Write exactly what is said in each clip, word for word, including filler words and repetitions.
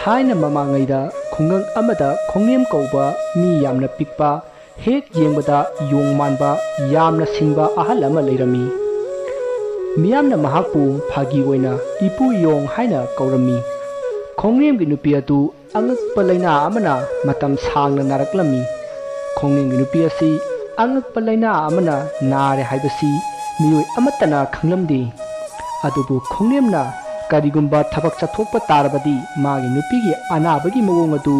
ꯊꯥꯏꯅ ꯃꯃꯥꯡꯉꯩꯗ ꯈꯨꯡꯒꯪ ꯑꯃꯗ ꯈꯣꯡꯅꯦꯝ ꯀꯧꯕ ꯃꯤ ꯌꯥꯝꯅ ꯄꯤꯛꯄ, ꯍꯦꯛ ꯌꯦꯡꯕꯗ ꯌꯣꯡ ꯃꯥꯟꯕ, ꯌꯥꯝꯅ ꯁꯤꯡꯕ ꯑꯍꯜ ꯑꯃ ꯂꯩꯔꯝꯃꯤ꯫ ꯃꯤꯌꯥꯝꯅ ꯃꯍꯥꯛꯄꯨ ꯐꯥꯒꯤ ꯑꯣꯏꯅ "ꯏꯄꯨ ꯌꯣꯡ" ꯍꯥꯏꯅ ꯀꯧꯔꯝꯃꯤ꯫ ꯈꯣꯡꯅꯦꯝꯒꯤ ꯅꯨꯄꯤ ꯑꯗꯨ ꯑꯉꯛꯄ ꯂꯥꯏꯅꯥ ꯑꯃꯅ ꯃꯇꯝ ꯁꯥꯡꯅ ꯅꯥꯔꯛꯂꯝꯃꯤ꯫ ꯈꯣꯡꯅꯦꯝꯒꯤ ꯅꯨꯄꯤ ꯑꯁꯤ ꯑꯉꯛꯄ ꯂꯥꯏꯅꯥ ꯑꯃꯅ ꯅꯥꯔꯦ ꯍꯥꯏꯕꯁꯤ ꯃꯤꯑꯣꯏ ꯑꯃꯠꯇꯅ ꯈꯪꯂꯝꯗꯦ꯫ ꯑꯗꯨꯕꯨ ꯈꯣꯡꯅꯦꯝꯅ ꯀꯔꯤꯒꯨꯝꯕ ꯊꯕꯛ ꯆꯠꯊꯣꯛꯄ ꯇꯥꯔꯕꯗꯤ, ꯃꯥꯒꯤ ꯅꯨꯄꯤꯒꯤ ꯑꯅꯥꯕꯒꯤ ꯃꯑꯣꯡ ꯑꯗꯨ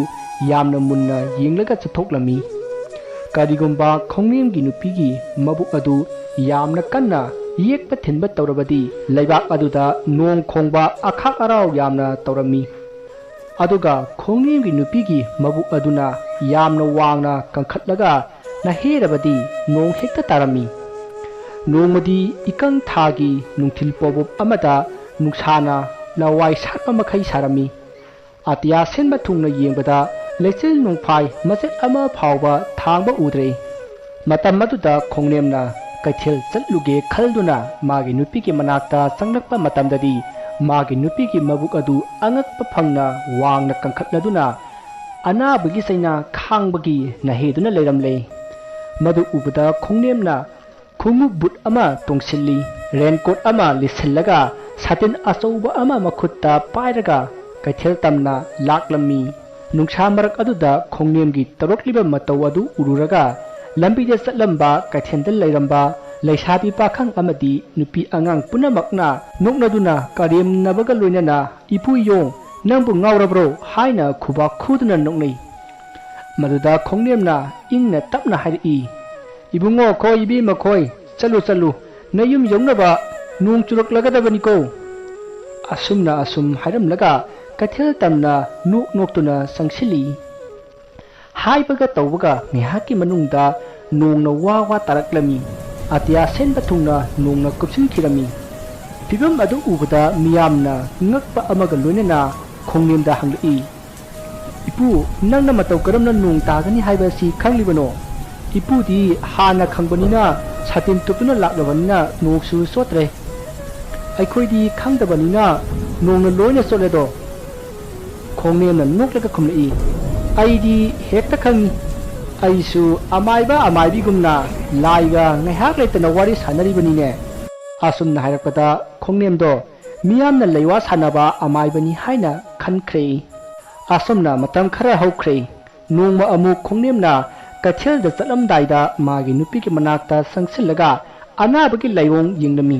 ꯌꯥꯝꯅ ꯃꯨꯟꯅ ꯌꯦꯡꯂꯒ ꯆꯠꯊꯣꯛꯂꯝꯃꯤ꯫ ꯀꯔꯤꯒꯨꯝꯕ ꯈꯣꯡꯅꯦꯝꯒꯤ ꯅꯨꯄꯤꯒꯤ ꯃꯕꯨꯛ ꯑꯗꯨ ꯌꯥꯝꯅ ꯀꯟꯅ ꯌꯦꯛꯄ ꯊꯤꯟꯕ ꯇꯧꯔꯕꯗꯤ, ꯂꯩꯕꯥꯛ ꯑꯗꯨꯗ ꯅꯣꯡ ꯈꯣꯡꯕ, ꯑꯈꯥꯛ ꯑꯔꯥꯎ ꯌꯥꯝꯅ ꯇꯧꯔꯝꯃꯤ꯫ ꯑꯗꯨꯒ ꯈꯣꯡꯅꯦꯝꯒꯤ ꯅꯨꯄꯤꯒꯤ ꯃꯕꯨꯛ ꯑꯗꯨꯅ ꯌꯥꯝꯅ ꯋꯥꯡꯅ ꯀꯟꯈꯠꯂꯒ ꯅꯍꯦꯔꯕꯗꯤ ꯅꯣꯡ ꯍꯦꯛꯇ ꯇꯥꯔꯝꯃꯤ꯫ ꯅꯣꯡꯃꯗꯤ ꯏꯀꯪ ꯊꯥꯒꯤ ꯅꯨꯡꯊꯤꯜ ꯄꯣꯕꯣꯞ ꯑꯃꯗ ꯅꯨꯡꯁꯥꯅ ꯂꯋꯥꯏ ꯁꯥꯠꯄ ꯃꯈꯩ ꯁꯥꯔꯝꯃꯤ꯫ ꯑꯇꯤꯌꯥ ꯁꯤꯟꯕ ꯊꯨꯡꯅ ꯌꯦꯡꯕꯗ ꯂꯩꯆꯤꯜ ꯅꯣꯡꯐꯥꯏ ꯃꯆꯦꯠ ꯑꯃ ꯐꯥꯎꯕ ꯊꯥꯡꯕ ꯎꯗ꯭ꯔꯦ꯫ ꯃꯇꯝ ꯑꯗꯨꯗ ꯈꯣꯡꯅꯦꯝꯅ ꯀꯩꯊꯦꯜ ꯆꯠꯂꯨꯒꯦ ꯈꯜꯗꯨꯅ ꯃꯥꯒꯤ ꯅꯨꯄꯤꯒꯤ ꯃꯅꯥꯛꯇ ꯆꯪꯂꯛꯄ ꯃꯇꯝꯗꯗꯤ, ꯃꯥꯒꯤ ꯅꯨꯄꯤꯒꯤ ꯃꯕꯨꯛ ꯑꯗꯨ ꯑꯉꯛꯄ ꯐꯪꯅ ꯋꯥꯡꯅ ꯀꯟꯈꯠꯂꯗꯨꯅ ꯑꯅꯥꯕꯒꯤ ꯆꯩꯅꯥ ꯈꯥꯡꯕꯒꯤ ꯅꯍꯦꯗꯨꯅ ꯂꯩꯔꯝꯂꯦ꯫ ꯃꯗꯨ ꯎꯕꯗ ꯈꯣꯡꯅꯦꯝꯅ ꯈꯣꯡꯎꯞ ꯕꯨꯠ ꯑꯃ ꯇꯣꯡꯁꯤꯜꯂꯤ, ꯔꯦꯟꯀꯣꯠ ꯑꯃ ꯂꯤꯠꯁꯤꯜꯂꯒ, ꯁꯥꯇꯤꯟ ꯑꯆꯧꯕ ꯑꯃ ꯃꯈꯨꯠꯇ ꯄꯥꯏꯔꯒ ꯀꯩꯊꯦꯜ ꯇꯝꯅ ꯂꯥꯛꯂꯝꯃꯤ꯫ ꯅꯨꯡꯁꯥ ꯃꯔꯛ ꯑꯗꯨꯗ ꯈꯣꯡꯅꯦꯝꯒꯤ ꯇꯧꯔꯛꯂꯤꯕ ꯃꯇꯧ ꯑꯗꯨ ꯎꯔꯨꯔꯒ, ꯂꯝꯕꯤꯗ ꯆꯠꯂꯝꯕ ꯀꯩꯊꯦꯜꯗ ꯂꯩꯔꯝꯕ ꯂꯩꯁꯥꯕꯤ ꯄꯥꯈꯪ ꯑꯃꯗꯤ ꯅꯨꯄꯤ ꯑꯉꯥꯡ ꯄꯨꯝꯅꯃꯛꯅ ꯅꯣꯛꯅꯗꯨꯅ ꯀꯔꯦꯝꯅꯕꯒ ꯂꯣꯏꯅꯅ, "ꯏꯄꯨ ꯌꯣꯡ, ꯅꯪꯕꯨ ꯉꯥꯎꯔꯕ꯭ꯔꯣ?" ꯍꯥꯏꯅ ꯈꯨꯕꯥꯛ ꯈꯨꯗꯨꯅ ꯅꯣꯛꯅꯩ꯫ ꯃꯗꯨꯗ ꯈꯣꯡꯅꯦꯝꯅ ꯏꯪꯅ ꯇꯞꯅ ꯍꯥꯏꯔꯛꯏ, "ꯏꯕꯨꯡꯉꯣ ꯈꯣꯏ, ꯏꯕꯦꯝꯃ ꯈꯣꯏ, ꯆꯠꯂꯨ, ꯆꯠꯂꯨ, ꯅꯌꯨꯝ ꯌꯧꯅꯕ ꯅꯣꯡ ꯆꯨꯔꯛꯂꯒꯗꯕꯅꯤꯀꯣ"꯫ ꯑꯁꯨꯝꯅ ꯑꯁꯨꯝ ꯍꯥꯏꯔꯝꯂꯒ ꯀꯩꯊꯦꯜ ꯇꯝꯅ ꯅꯣꯛ ꯅꯣꯛꯇꯨꯅ ꯆꯪꯁꯤꯜꯂꯤ꯫ ꯍꯥꯏꯕꯒ ꯇꯧꯕꯒ ꯉꯥꯏꯍꯥꯛꯀꯤ ꯃꯅꯨꯡꯗ ꯅꯣꯡꯅ ꯋꯥ ꯋꯥ ꯇꯥꯔꯛꯂꯝꯃꯤ꯫ ꯑꯇꯤꯌꯥ ꯁꯦꯟꯕ ꯊꯨꯡꯅ ꯅꯣꯡꯅ ꯀꯨꯞꯁꯤꯟꯈꯤꯔꯝꯃꯤ꯫ ꯐꯤꯚꯝ ꯑꯗꯨ ꯎꯕꯗ ꯃꯤꯌꯥꯝꯅ ꯉꯛꯄ ꯑꯃꯒ ꯂꯣꯏꯅꯅ ꯈꯣꯡꯅꯦꯝꯗ ꯍꯪꯂꯛꯏ, "ꯏꯄꯨ, ꯅꯪꯅ ꯃꯇꯧ ꯀꯔꯝꯅ ꯅꯣꯡ ꯇꯥꯒꯅꯤ ꯍꯥꯏꯕ ꯑꯁꯤ ꯈꯪꯂꯤꯕꯅꯣ?" "ꯏꯄꯨꯗꯤ ꯍꯥꯟꯅ ꯈꯪꯕꯅꯤꯅ, ꯁꯥꯇꯤꯟ ꯇꯨꯞꯇꯨꯅ ꯂꯥꯛꯂꯕꯅꯤꯅ ꯅꯣꯡꯁꯨ ꯆꯣꯠꯇ꯭ꯔꯦ꯫ ꯑꯩꯈꯣꯏꯗꯤ ꯈꯪꯗꯕꯅꯤꯅ ꯅꯣꯡꯅ ꯂꯣꯏꯅ ꯆꯣꯠꯂꯦꯗꯣ"꯫ ꯈꯣꯡꯅꯦꯝꯅ ꯅꯣꯛꯂꯒ ꯈꯨꯝꯂꯛꯏ, "ꯑꯩꯗꯤ ꯍꯦꯛꯇ ꯈꯪꯏ꯫ ꯑꯩꯁꯨ ꯑꯃꯥꯏꯕ ꯑꯃꯥꯏꯕꯤꯒꯨꯝꯅ ꯂꯥꯏꯒ ꯉꯥꯏꯍꯥꯛ ꯂꯩꯇꯅ ꯋꯥꯔꯤ ꯁꯥꯟꯅꯔꯤꯕꯅꯤꯅꯦ꯫" ꯑꯁꯨꯝꯅ ꯍꯥꯏꯔꯛꯄꯗ ꯈꯣꯡꯅꯦꯝꯗꯣ ꯃꯤꯌꯥꯝꯅ ꯂꯩꯋꯥ ꯁꯥꯟꯅꯕ ꯑꯃꯥꯏꯕꯅꯤ ꯍꯥꯏꯅ ꯈꯟꯈ꯭ꯔꯦ꯫ ꯑꯁꯨꯝꯅ ꯃꯇꯝ ꯈꯔ ꯍꯧꯈ꯭ꯔꯦ꯫ ꯅꯣꯡꯃ ꯑꯃꯨꯛ ꯈꯣꯡꯅꯦꯝꯅ ꯀꯩꯊꯦꯜꯗ ꯆꯠꯂꯝꯗꯥꯏꯗ ꯃꯥꯒꯤ ꯅꯨꯄꯤꯒꯤ ꯃꯅꯥꯛꯇ ꯆꯪꯁꯤꯜꯂꯒ ꯑꯅꯥꯕꯒꯤ ꯂꯥꯏꯑꯣꯡ ꯌꯦꯡꯂꯝꯃꯤ꯫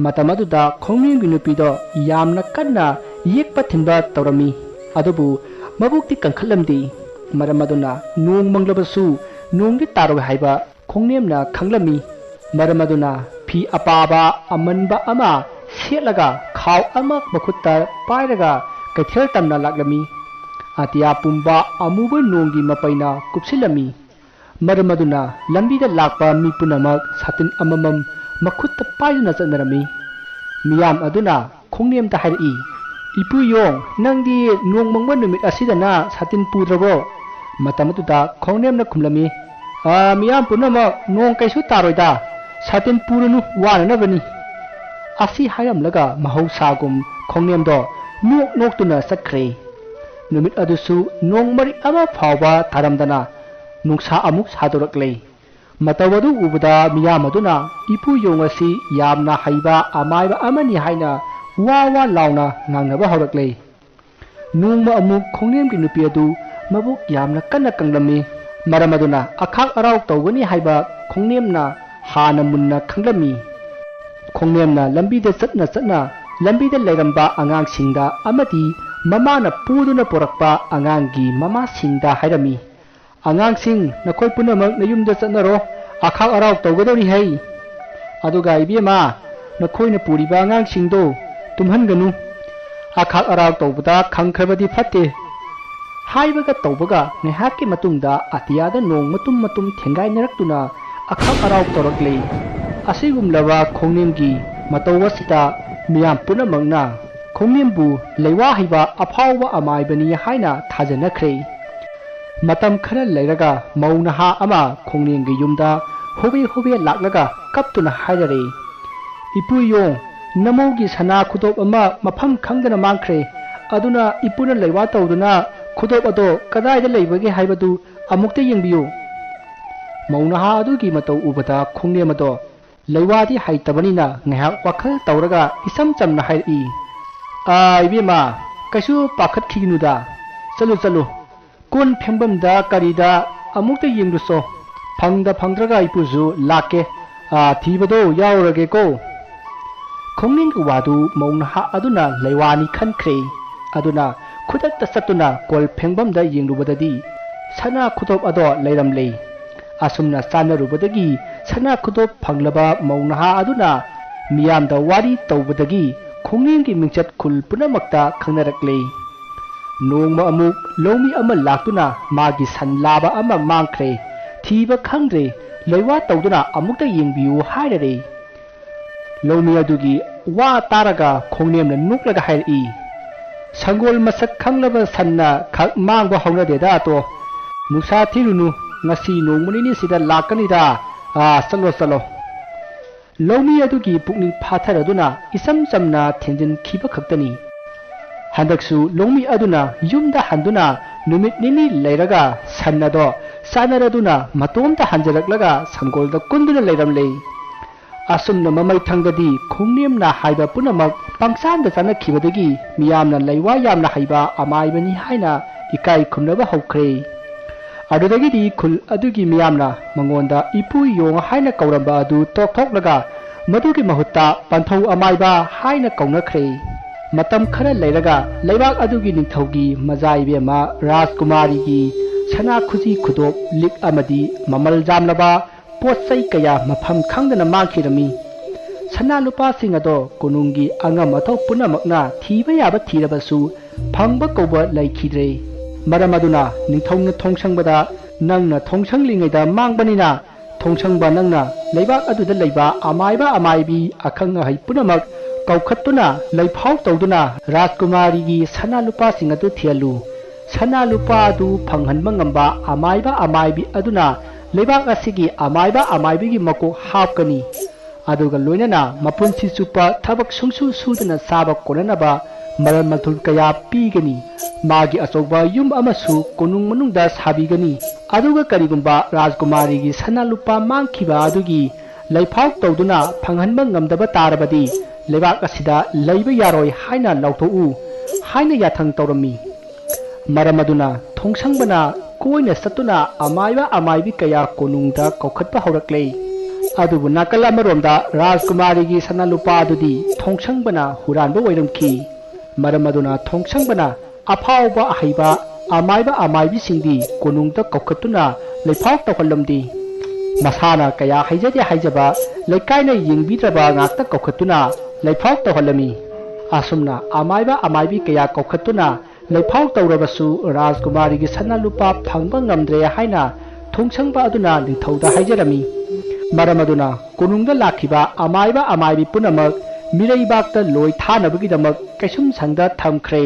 ꯃꯇꯝ ꯑꯗꯨꯗ ꯈꯣꯡꯅꯦꯝꯒꯤ ꯅꯨꯄꯤꯗꯣ ꯌꯥꯝꯅ ꯀꯟꯅ ꯌꯦꯛꯄ ꯊꯤꯟꯕ ꯇꯧꯔꯝꯃꯤ꯫ ꯑꯗꯨꯕꯨ ꯃꯕꯨꯛꯇꯤ ꯀꯟꯈꯠꯂꯝꯗꯦ꯫ ꯃꯔꯝ ꯑꯗꯨꯅ ꯅꯣꯡ ꯃꯪꯂꯕꯁꯨ ꯅꯣꯡꯗꯤ ꯇꯥꯔꯣꯏ ꯍꯥꯏꯕ ꯈꯣꯡꯅꯦꯝꯅ ꯈꯪꯂꯝꯃꯤ꯫ ꯃꯔꯝ ꯑꯗꯨꯅ ꯐꯤ ꯑꯄꯥꯕ ꯑꯃꯟꯕ ꯑꯃ ꯁꯦꯠꯂꯒ ꯈꯥꯎ ꯑꯃ ꯃꯈꯨꯠꯇ ꯄꯥꯏꯔꯒ ꯀꯩꯊꯦꯜ ꯇꯝꯅ ꯂꯥꯛꯂꯝꯃꯤ꯫ ꯑꯇꯤꯌꯥ ꯄꯨꯝꯕ ꯑꯃꯨꯕ ꯅꯣꯡꯒꯤ ꯃꯄꯩꯅ ꯀꯨꯞꯁꯤꯜꯂꯝꯃꯤ꯫ ꯃꯔꯝ ꯑꯗꯨꯅ ꯂꯝꯕꯤꯗ ꯂꯥꯛꯄ ꯃꯤ ꯄꯨꯝꯅꯃꯛ ꯁꯥꯇꯤꯟ ꯑꯃꯃꯝ ꯃꯈꯨꯠꯇ ꯄꯥꯏꯗꯨꯅ ꯆꯠꯅꯔꯝꯃꯤ꯫ ꯃꯤꯌꯥꯝ ꯑꯗꯨꯅ ꯈꯣꯡꯅꯦꯝꯗ ꯍꯥꯏꯔꯛꯏ, "ꯏꯄꯨ ꯌꯣꯡ, ꯅꯪꯗꯤ ꯅꯣꯡ ꯃꯪꯕ ꯅꯨꯃꯤꯠ ꯑꯁꯤꯗꯅ ꯁꯥꯇꯤꯟ ꯄꯨꯗ꯭ꯔꯕꯣ?" ꯃꯇꯝ ꯑꯗꯨꯗ ꯈꯣꯡꯅꯦꯝꯅ ꯈꯨꯝꯂꯝꯃꯤ, "ꯑ, ꯃꯤꯌꯥꯝ ꯄꯨꯝꯅꯃꯛ, ꯅꯣꯡ ꯀꯩꯁꯨ ꯇꯥꯔꯣꯏꯗ, ꯁꯥꯇꯤꯟ ꯄꯨꯔꯨꯅꯨ, ꯋꯥꯅꯅꯕꯅꯤ꯫" ꯑꯁꯤ ꯍꯥꯏꯔꯝꯂꯒ ꯃꯍꯧꯁꯥꯒꯨꯝ ꯈꯣꯡꯅꯦꯝꯗꯣ ꯅꯣꯛ ꯅꯣꯛꯇꯨꯅ ꯆꯠꯈ꯭ꯔꯦ꯫ ꯅꯨꯃꯤꯠ ꯑꯗꯨꯁꯨ ꯅꯣꯡ ꯃꯔꯤꯛ ꯑꯃ ꯐꯥꯎꯕ ꯇꯥꯔꯝꯗꯅ ꯅꯨꯡꯁꯥ ꯑꯃꯨꯛ ꯁꯥꯗꯣꯔꯛꯂꯦ꯫ ꯃꯇꯧ ꯑꯗꯨ ꯎꯕꯗ ꯃꯤꯌꯥꯝ ꯑꯗꯨꯅ ꯏꯄꯨ ꯌꯣꯡ ꯑꯁꯤ ꯌꯥꯝꯅ ꯍꯩꯕ ꯑꯃꯥꯏꯕ ꯑꯃꯅꯤ ꯍꯥꯏꯅ ꯋꯥ ꯋꯥ ꯂꯥꯎꯅ ꯉꯥꯡꯅꯕ ꯍꯧꯔꯛꯂꯦ꯫ ꯅꯣꯡꯃ ꯑꯃꯨꯛ ꯈꯣꯡꯅꯦꯝꯒꯤ ꯅꯨꯄꯤ ꯑꯗꯨ ꯃꯕꯨꯛ ꯌꯥꯝꯅ ꯀꯟꯅ ꯀꯪꯂꯝꯃꯤ꯫ ꯃꯔꯝ ꯑꯗꯨꯅ ꯑꯈꯥꯛ ꯑꯔꯥꯎ ꯇꯧꯒꯅꯤ ꯍꯥꯏꯕ ꯈꯣꯡꯅꯦꯝꯅ ꯍꯥꯟꯅ ꯃꯨꯟꯅ ꯈꯪꯂꯝꯃꯤ꯫ ꯈꯣꯡꯅꯦꯝꯅ ꯂꯝꯕꯤꯗ ꯆꯠꯅ ꯆꯠꯅ ꯂꯝꯕꯤꯗ ꯂꯩꯔꯝꯕ ꯑꯉꯥꯡꯁꯤꯡꯗ ꯑꯃꯗꯤ ꯃꯃꯥꯅ ꯄꯨꯗꯨꯅ ꯄꯨꯔꯛꯄ ꯑꯉꯥꯡꯒꯤ ꯃꯃꯥꯁꯤꯡꯗ ꯍꯥꯏꯔꯝꯃꯤ, "ꯑꯉꯥꯡꯁꯤꯡ, ꯅꯈꯣꯏ ꯄꯨꯝꯅꯃꯛ ꯅꯌꯨꯝꯗ ꯆꯠꯅꯔꯣ, ꯑꯈꯥꯛ ꯑꯔꯥꯎ ꯇꯧꯒꯗꯧꯔꯤ ꯍꯩ꯫ ꯑꯗꯨꯒ ꯏꯕꯦꯝꯃ, ꯅꯈꯣꯏꯅ ꯄꯨꯔꯤꯕ ꯑꯉꯥꯡꯁꯤꯡꯗꯣ ꯇꯨꯝꯍꯟꯒꯅꯨ꯫ ꯑꯈꯥꯛ ꯑꯔꯥꯎ ꯇꯧꯕꯗ ꯈꯪꯈ꯭ꯔꯕꯗꯤ ꯐꯠꯇꯦ꯫" ꯍꯥꯏꯕꯒ ꯇꯧꯕꯒ ꯉꯥꯏꯍꯥꯛꯀꯤ ꯃꯇꯨꯡꯗ ꯑꯇꯤꯌꯥꯗ ꯅꯣꯡ ꯃꯇꯨꯝ ꯃꯇꯨꯝ ꯊꯦꯡꯒꯥꯏꯅꯔꯛꯇꯨꯅ ꯑꯈꯥꯛ ꯑꯔꯥꯎ ꯇꯧꯔꯛꯂꯦ꯫ ꯑꯁꯤꯒꯨꯝꯂꯕ ꯈꯣꯡꯅꯦꯝꯒꯤ ꯃꯇꯧ ꯑꯁꯤꯗ ꯃꯤꯌꯥꯝ ꯄꯨꯝꯅꯃꯛꯅ ꯈꯣꯡꯅꯦꯝꯕꯨ ꯂꯩꯋꯥ ꯍꯩꯕ ꯑꯐꯥꯎꯕ ꯑꯃꯥꯏꯕꯅꯤ ꯍꯥꯏꯅ ꯊꯥꯖꯅꯈ꯭ꯔꯦ꯫ ꯃꯇꯝ ꯈꯔ ꯂꯩꯔꯒ ꯃꯧ ꯅꯍꯥ ꯑꯃ ꯈꯣꯡꯅꯦꯝꯒꯤ ꯌꯨꯝꯗ ꯍꯣꯕꯦ ꯍꯣꯕꯦ ꯂꯥꯛꯂꯒ ꯀꯞꯇꯨꯅ ꯍꯥꯏꯔꯔꯦ, "ꯏꯄꯨ ꯌꯣꯡ, ꯅꯃꯧꯒꯤ ꯁꯅꯥ ꯈꯨꯗꯣꯞ ꯑꯃ ꯃꯐꯝ ꯈꯪꯗꯅ ꯃꯥꯡꯈ꯭ꯔꯦ꯫ ꯑꯗꯨꯅ ꯏꯄꯨꯅ ꯂꯩꯋꯥ ꯇꯧꯗꯨꯅ ꯈꯨꯗꯣꯞ ꯑꯗꯣ ꯀꯗꯥꯏꯗ ꯂꯩꯕꯒꯦ ꯍꯥꯏꯕꯗꯨ ꯑꯃꯨꯛꯇ ꯌꯦꯡꯕꯤꯌꯨ꯫ ꯃꯧ ꯅꯍꯥ ꯑꯗꯨꯒꯤ ꯃꯇꯧ ꯎꯕꯗ ꯈꯣꯡꯅꯦꯝ ꯑꯗꯣ ꯂꯩꯋꯥꯗꯤ ꯍꯩꯇꯕꯅꯤꯅ ꯉꯥꯏꯍꯥꯛ ꯋꯥꯈꯜ ꯇꯧꯔꯒ ꯏꯆꯝ ꯆꯝꯅ ꯍꯥꯏꯔꯛꯏ, "ꯑꯥ, ꯏꯕꯦꯝꯃ, ꯀꯩꯁꯨ ꯄꯥꯈꯠꯈꯤꯒꯅꯨꯗ꯫ ꯆꯠꯂꯨ, ꯆꯠꯂꯨ꯫ ꯀꯣꯟ ꯐꯦꯡꯐꯝꯗ ꯀꯔꯤꯗ ꯑꯃꯨꯛꯇ ꯌꯦꯡꯂꯨꯆꯣ꯫ ꯐꯪꯗ ꯐꯪꯗ꯭ꯔꯒ ꯏꯄꯨꯁꯨ ꯂꯥꯛꯀꯦ꯫ ꯑꯥ, ꯊꯤꯕꯗꯣ ꯌꯥꯎꯔꯒꯦꯀꯣ꯫" ꯈꯣꯡꯅꯤꯡꯒꯤ ꯋꯥꯗꯨ ꯃꯧ ꯅꯍꯥ ꯑꯗꯨꯅ ꯂꯩꯋꯥꯅꯤ ꯈꯟꯈ꯭ꯔꯦ꯫ ꯑꯗꯨꯅ ꯈꯨꯗꯛꯇ ꯆꯠꯇꯨꯅ ꯀꯣꯜ ꯐꯦꯡꯐꯝꯗ ꯌꯦꯡꯂꯨꯕꯗꯗꯤ ꯁꯅꯥ ꯈꯨꯗꯣꯞ ꯑꯗꯣ ꯂꯩꯔꯝꯂꯦ꯫ ꯑꯁꯨꯝꯅ ꯆꯥꯟꯅꯔꯨꯕꯗꯒꯤ ꯁꯅꯥ ꯈꯨꯗꯣꯞ ꯐꯪꯂꯕ ꯃꯧ ꯅꯍꯥ ꯑꯗꯨꯅ ꯃꯤꯌꯥꯝꯗ ꯋꯥꯔꯤ ꯇꯧꯕꯗꯒꯤ ꯈꯣꯡꯅꯤꯡꯒꯤ ꯃꯤꯡꯆꯠ ꯈꯨꯜ ꯄꯨꯝꯅꯃꯛꯇ ꯈꯪꯅꯔꯛꯂꯦ꯫ ꯅꯣꯡꯃ ꯑꯃꯨꯛ ꯂꯧꯃꯤ ꯑꯃ ꯂꯥꯛꯇꯨꯅ ꯃꯥꯒꯤ ꯁꯟ ꯂꯥꯕ ꯑꯃ ꯃꯥꯡꯈ꯭ꯔꯦ, ꯊꯤꯕ ꯈꯪꯗ꯭ꯔꯦ, ꯂꯩꯋꯥ ꯇꯧꯗꯨꯅ ꯑꯃꯨꯛꯇ ꯌꯦꯡꯕꯤꯌꯨ ꯍꯥꯏꯔꯔꯦ꯫ ꯂꯧꯃꯤ ꯑꯗꯨꯒꯤ ꯋꯥ ꯇꯥꯔꯒ ꯈꯣꯡꯅꯦꯝꯅ ꯅꯣꯛꯂꯒ ꯍꯥꯏꯔꯛꯏ, "ꯁꯪꯒꯣꯜ ꯃꯁꯛ ꯈꯪꯂꯕ ꯁꯟꯅ ꯈꯛ ꯃꯥꯡꯕ ꯍꯧꯅꯗꯦꯗ ꯑꯇꯣ꯫ ꯅꯨꯡꯁꯥ ꯊꯤꯔꯨꯅꯨ, ꯉꯁꯤ ꯅꯣꯡꯃ ꯅꯤꯅꯤꯁꯤꯗ ꯂꯥꯛꯀꯅꯤꯗ꯫ ꯑꯥ, ꯆꯠꯂꯣ, ꯆꯠꯂꯣ꯫" ꯂꯧꯃꯤ ꯑꯗꯨꯒꯤ ꯄꯨꯛꯅꯤꯡ ꯐꯥꯊꯔꯗꯨꯅ ꯏꯆꯝ ꯆꯝꯅ ꯊꯦꯝꯖꯤꯟꯈꯤꯕ ꯈꯛꯇꯅꯤ꯫ ꯍꯟꯗꯛꯁꯨ ꯂꯧꯃꯤ ꯑꯗꯨꯅ ꯌꯨꯝꯗ ꯍꯟꯗꯨꯅ ꯅꯨꯃꯤꯠ ꯅꯤꯅꯤ ꯂꯩꯔꯒ ꯁꯟ ꯑꯗꯣ ꯆꯥꯅꯔꯗꯨꯅ ꯃꯇꯣꯝꯇ ꯍꯟꯖꯔꯛꯂꯒ ꯁꯪꯒꯣꯜꯗ ꯀꯨꯟꯗꯨꯅ ꯂꯩꯔꯝꯂꯦ꯫ ꯑꯁꯨꯝꯅ ꯃꯃꯩ ꯊꯪꯗꯗꯤ ꯈꯣꯡꯅꯦꯝꯅ ꯍꯥꯏꯕ ꯄꯨꯝꯅꯃꯛ ꯄꯪꯆꯥꯟꯗ ꯆꯥꯅꯈꯤꯕꯗꯒꯤ ꯃꯤꯌꯥꯝꯅ ꯂꯩꯋꯥ ꯌꯥꯝꯅ ꯍꯩꯕ ꯑꯃꯥꯏꯕꯅꯤ ꯍꯥꯏꯅ ꯏꯀꯥꯏ ꯈꯨꯝꯅꯕ ꯍꯧꯈ꯭ꯔꯦ꯫ ꯑꯗꯨꯗꯒꯤꯗꯤ ꯈꯨꯜ ꯑꯗꯨꯒꯤ ꯃꯤꯌꯥꯝꯅ ꯃꯉꯣꯟꯗ ꯏꯄꯨ ꯌꯣꯡ ꯍꯥꯏꯅ ꯀꯧꯔꯝꯕ ꯑꯗꯨ ꯇꯣꯛꯊꯣꯛꯂꯒ ꯃꯗꯨꯒꯤ ꯃꯍꯨꯠꯇ ꯄꯟꯊꯧ ꯑꯃꯥꯏꯕ ꯍꯥꯏꯅ ꯀꯧꯅꯈ꯭ꯔꯦ꯫ ꯃꯇꯝ ꯈꯔ ꯂꯩꯔꯒ ꯂꯩꯕꯥꯛ ꯑꯗꯨꯒꯤ ꯅꯤꯡꯊꯧꯒꯤ ꯃꯖꯥ ꯏꯕꯦꯝꯃ ꯔꯥꯖꯀꯨꯃꯥꯔꯤꯒꯤ ꯁꯅꯥ ꯈꯨꯖꯤ ꯈꯨꯗꯣꯞ, ꯂꯤꯛ ꯑꯃꯗꯤ ꯃꯃꯜ ꯌꯥꯝꯂꯕ ꯄꯣꯠ ꯆꯩ ꯀꯌꯥ ꯃꯐꯝ ꯈꯪꯗꯅ ꯃꯥꯡꯈꯤꯔꯝꯃꯤ꯫ ꯁꯅꯥ ꯂꯨꯄꯥꯁꯤꯡ ꯑꯗꯣ ꯀꯣꯅꯨꯡꯒꯤ ꯑꯉꯝ ꯑꯊꯧ ꯄꯨꯝꯅꯃꯛꯅ ꯊꯤꯕ ꯌꯥꯕ ꯊꯤꯔꯕꯁꯨ ꯐꯪꯕ ꯀꯧꯕ ꯂꯩꯈꯤꯗ꯭ꯔꯦ꯫ ꯃꯔꯝ ꯑꯗꯨꯅ ꯅꯤꯡꯊꯧꯅ ꯊꯣꯡꯁꯪꯕꯗ, "ꯅꯪꯅ ꯊꯣꯡꯁꯪꯂꯤꯉꯩꯗ ꯃꯥꯡꯕꯅꯤꯅ ꯊꯣꯡꯁꯪꯕ ꯅꯪꯅ ꯂꯩꯕꯥꯛ ꯑꯗꯨꯗ ꯂꯩꯕ ꯑꯃꯥꯏꯕ ꯑꯃꯥꯏꯕꯤ ꯑꯈꯪ ꯑꯍꯩ ꯄꯨꯝꯅꯃꯛ ꯀꯧꯈꯠꯇꯨꯅ ꯂꯩꯐꯥꯎ ꯇꯧꯗꯨꯅ ꯔꯥꯖꯀꯨꯃꯥꯔꯤꯒꯤ ꯁꯅꯥ ꯂꯨꯄꯥꯁꯤꯡ ꯑꯗꯨ ꯊꯤꯍꯜꯂꯨ꯫ ꯁꯅꯥ ꯂꯨꯄꯥ ꯑꯗꯨ ꯐꯪꯍꯟꯕ ꯉꯝꯕ ꯑꯃꯥꯏꯕ ꯑꯃꯥꯏꯕꯤ ꯑꯗꯨꯅ ꯂꯩꯕꯥꯛ ꯑꯁꯤꯒꯤ ꯑꯃꯥꯏꯕ ꯑꯃꯥꯏꯕꯤꯒꯤ ꯃꯀꯣꯛ ꯍꯥꯞꯀꯅꯤ꯫ ꯑꯗꯨꯒ ꯂꯣꯏꯅꯅ ꯃꯄꯨꯟꯁꯤ ꯆꯨꯞꯄ ꯊꯕꯛ ꯁꯨꯡꯁꯨ ꯁꯨꯗꯅ ꯆꯥꯕ ꯀꯣꯟꯅꯅꯕ ꯃꯔꯜ ꯃꯊꯨꯝ ꯀꯌꯥ ꯄꯤꯒꯅꯤ꯫ ꯃꯥꯒꯤ ꯑꯆꯧꯕ ꯌꯨꯝ ꯑꯃꯁꯨ ꯀꯣꯅꯨꯡ ꯃꯅꯨꯡꯗ ꯁꯥꯕꯤꯒꯅꯤ꯫ ꯑꯗꯨꯒ ꯀꯔꯤꯒꯨꯝꯕ ꯔꯥꯖꯀꯨꯃꯥꯔꯤꯒꯤ ꯁꯅꯥ ꯂꯨꯄꯥ ꯃꯥꯡꯈꯤꯕ ꯑꯗꯨꯒꯤ ꯂꯩꯐꯥꯎ ꯇꯧꯗꯨꯅ ꯐꯪꯍꯟꯕ ꯉꯝꯗꯕ ꯇꯥꯔꯕꯗꯤ ꯂꯩꯕꯥꯛ ꯑꯁꯤꯗ ꯂꯩꯕ ꯌꯥꯔꯣꯏ ꯍꯥꯏꯅ ꯂꯥꯎꯊꯣꯛꯎ ꯍꯥꯏꯅ ꯌꯥꯊꯪ ꯇꯧꯔꯝꯃꯤ꯫ ꯃꯔꯝ ꯑꯗꯨꯅ ꯊꯣꯡꯁꯪꯕꯅ ꯀꯣꯏꯅ ꯆꯠꯇꯨꯅ ꯑꯃꯥꯏꯕ ꯑꯃꯥꯏꯕꯤ ꯀꯌꯥ ꯀꯣꯅꯨꯡꯗ ꯀꯧꯈꯠꯄ ꯍꯧꯔꯛꯂꯦ꯫ ꯑꯗꯨꯕꯨ ꯅꯥꯀꯜ ꯑꯃꯔꯣꯝꯗ ꯔꯥꯖꯀꯨꯃꯥꯔꯤꯒꯤ ꯁꯅꯥ ꯂꯨꯄꯥ ꯑꯗꯨꯗꯤ ꯊꯣꯡꯁꯪꯕꯅ ꯍꯨꯔꯥꯟꯕ ꯑꯣꯏꯔꯝꯈꯤ꯫ ꯃꯔꯝ ꯑꯗꯨꯅ ꯊꯣꯡꯁꯪꯕꯅ ꯑꯐꯥꯎꯕ ꯑꯍꯩꯕ ꯑꯃꯥꯏꯕ ꯑꯃꯥꯏꯕꯤꯁꯤꯡꯗꯤ ꯀꯣꯅꯨꯡꯗ ꯀꯧꯈꯠꯇꯨꯅ ꯂꯩꯐꯥꯎ ꯇꯧꯍꯜꯂꯝꯗꯦ꯫ ꯃꯁꯥꯅ ꯀꯌꯥ ꯍꯩꯖꯗꯦ ꯍꯥꯏꯖꯕ ꯂꯩꯀꯥꯏꯅ ꯌꯦꯡꯕꯤꯗ꯭ꯔꯕ ꯉꯥꯛꯇ ꯀꯧꯈꯠꯇꯨꯅ ꯂꯩꯐꯥꯎ ꯇꯧꯍꯜꯂꯝꯃꯤ꯫ ꯑꯁꯨꯝꯅ ꯑꯃꯥꯏꯕ ꯑꯃꯥꯏꯕꯤ ꯀꯌꯥ ꯀꯧꯈꯠꯇꯨꯅ ꯂꯩꯐꯥꯎ ꯇꯧꯔꯕꯁꯨ ꯔꯥꯖꯀꯨꯃꯥꯔꯤꯒꯤ ꯁꯅꯥ ꯂꯨꯄꯥ ꯐꯪꯕ ꯉꯝꯗ꯭ꯔꯦ ꯍꯥꯏꯅ ꯊꯣꯡꯁꯪꯕ ꯑꯗꯨꯅ ꯅꯤꯡꯊꯧꯗ ꯍꯥꯏꯖꯔꯝꯃꯤ꯫ ꯃꯔꯝ ꯑꯗꯨꯅ ꯀꯣꯅꯨꯡꯗ ꯂꯥꯛꯈꯤꯕ ꯑꯃꯥꯏꯕ ꯑꯃꯥꯏꯕꯤ ꯄꯨꯝꯅꯃꯛ ꯃꯤꯔꯩꯕꯥꯛꯇ ꯂꯣꯏ ꯊꯥꯅꯕꯒꯤꯗꯃꯛ ꯀꯩꯁꯨꯝꯁꯪꯗ ꯊꯝꯈ꯭ꯔꯦ꯫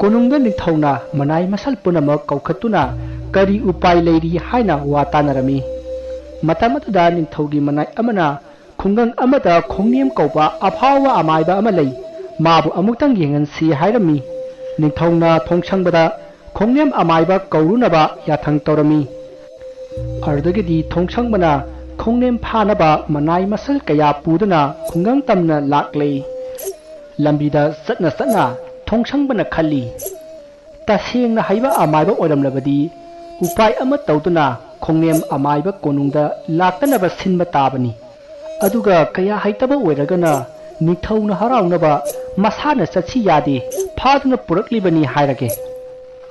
ꯀꯣꯅꯨꯡꯗ ꯅꯤꯡꯊꯧꯅ ꯃꯅꯥꯏ ꯃꯁꯜ ꯄꯨꯝꯅꯃꯛ ꯀꯧꯈꯠꯇꯨꯅ ꯀꯔꯤ ꯎꯄꯥꯏ ꯂꯩꯔꯤ ꯍꯥꯏꯅ ꯋꯥ ꯇꯥꯅꯔꯝꯃꯤ꯫ ꯃꯇꯝ ꯑꯗꯨꯗ ꯅꯤꯡꯊꯧꯒꯤ ꯃꯅꯥꯏ ꯑꯃꯅ ꯈꯨꯡꯒꯪ ꯑꯃꯗ ꯈꯣꯡꯅꯦꯝ ꯀꯧꯕ ꯑꯐꯥꯎꯕ ꯑꯃꯥꯏꯕ ꯑꯃ ꯂꯩ, ꯃꯥꯕꯨ ꯑꯃꯨꯛꯇꯪ ꯌꯦꯡꯍꯟꯁꯤ ꯍꯥꯏꯔꯝꯃꯤ꯫ ꯅꯤꯡꯊꯧꯅ ꯊꯣꯡꯁꯪꯕꯗ ꯈꯣꯡꯅꯦꯝ ꯑꯃꯥꯏꯕ ꯀꯧꯔꯨꯅꯕ ꯌꯥꯊꯪ ꯇꯧꯔꯝꯃꯤ꯫ ꯑꯗꯨꯗꯒꯤꯗꯤ ꯊꯣꯡꯁꯪꯕꯅ ꯈꯣꯡꯅꯦꯝ ꯐꯥꯅꯕ ꯃꯅꯥꯏ ꯃꯁꯜ ꯀꯌꯥ ꯄꯨꯗꯨꯅ ꯈꯨꯡꯒꯪ ꯇꯝꯅ ꯂꯥꯛꯂꯦ꯫ ꯂꯝꯕꯤꯗ ꯆꯠꯅ ꯆꯠꯅ ꯊꯣꯡꯁꯪꯕꯅ ꯈꯜꯂꯤ, ꯇꯁꯦꯡꯅ ꯍꯩꯕ ꯑꯃꯥꯏꯕ ꯑꯣꯏꯔꯝꯂꯕꯗꯤ ꯎꯄꯥꯏ ꯑꯃ ꯇꯧꯗꯨꯅ ꯈꯣꯡꯅꯦꯝ ꯑꯃꯥꯏꯕ ꯀꯣꯅꯨꯡꯗ ꯂꯥꯛꯇꯅꯕ ꯁꯤꯟꯕ ꯇꯥꯕꯅꯤ꯫ ꯑꯗꯨꯒ ꯀꯌꯥ ꯍꯩꯇꯕ ꯑꯣꯏꯔꯒꯅ ꯅꯤꯡꯊꯧꯅ ꯍꯔꯥꯎꯅꯕ ꯃꯁꯥꯅ ꯆꯠꯁꯤ ꯌꯥꯗꯦ, ꯐꯥꯗꯨꯅ ꯄꯨꯔꯛꯂꯤꯕꯅꯤ ꯍꯥꯏꯔꯒꯦ꯫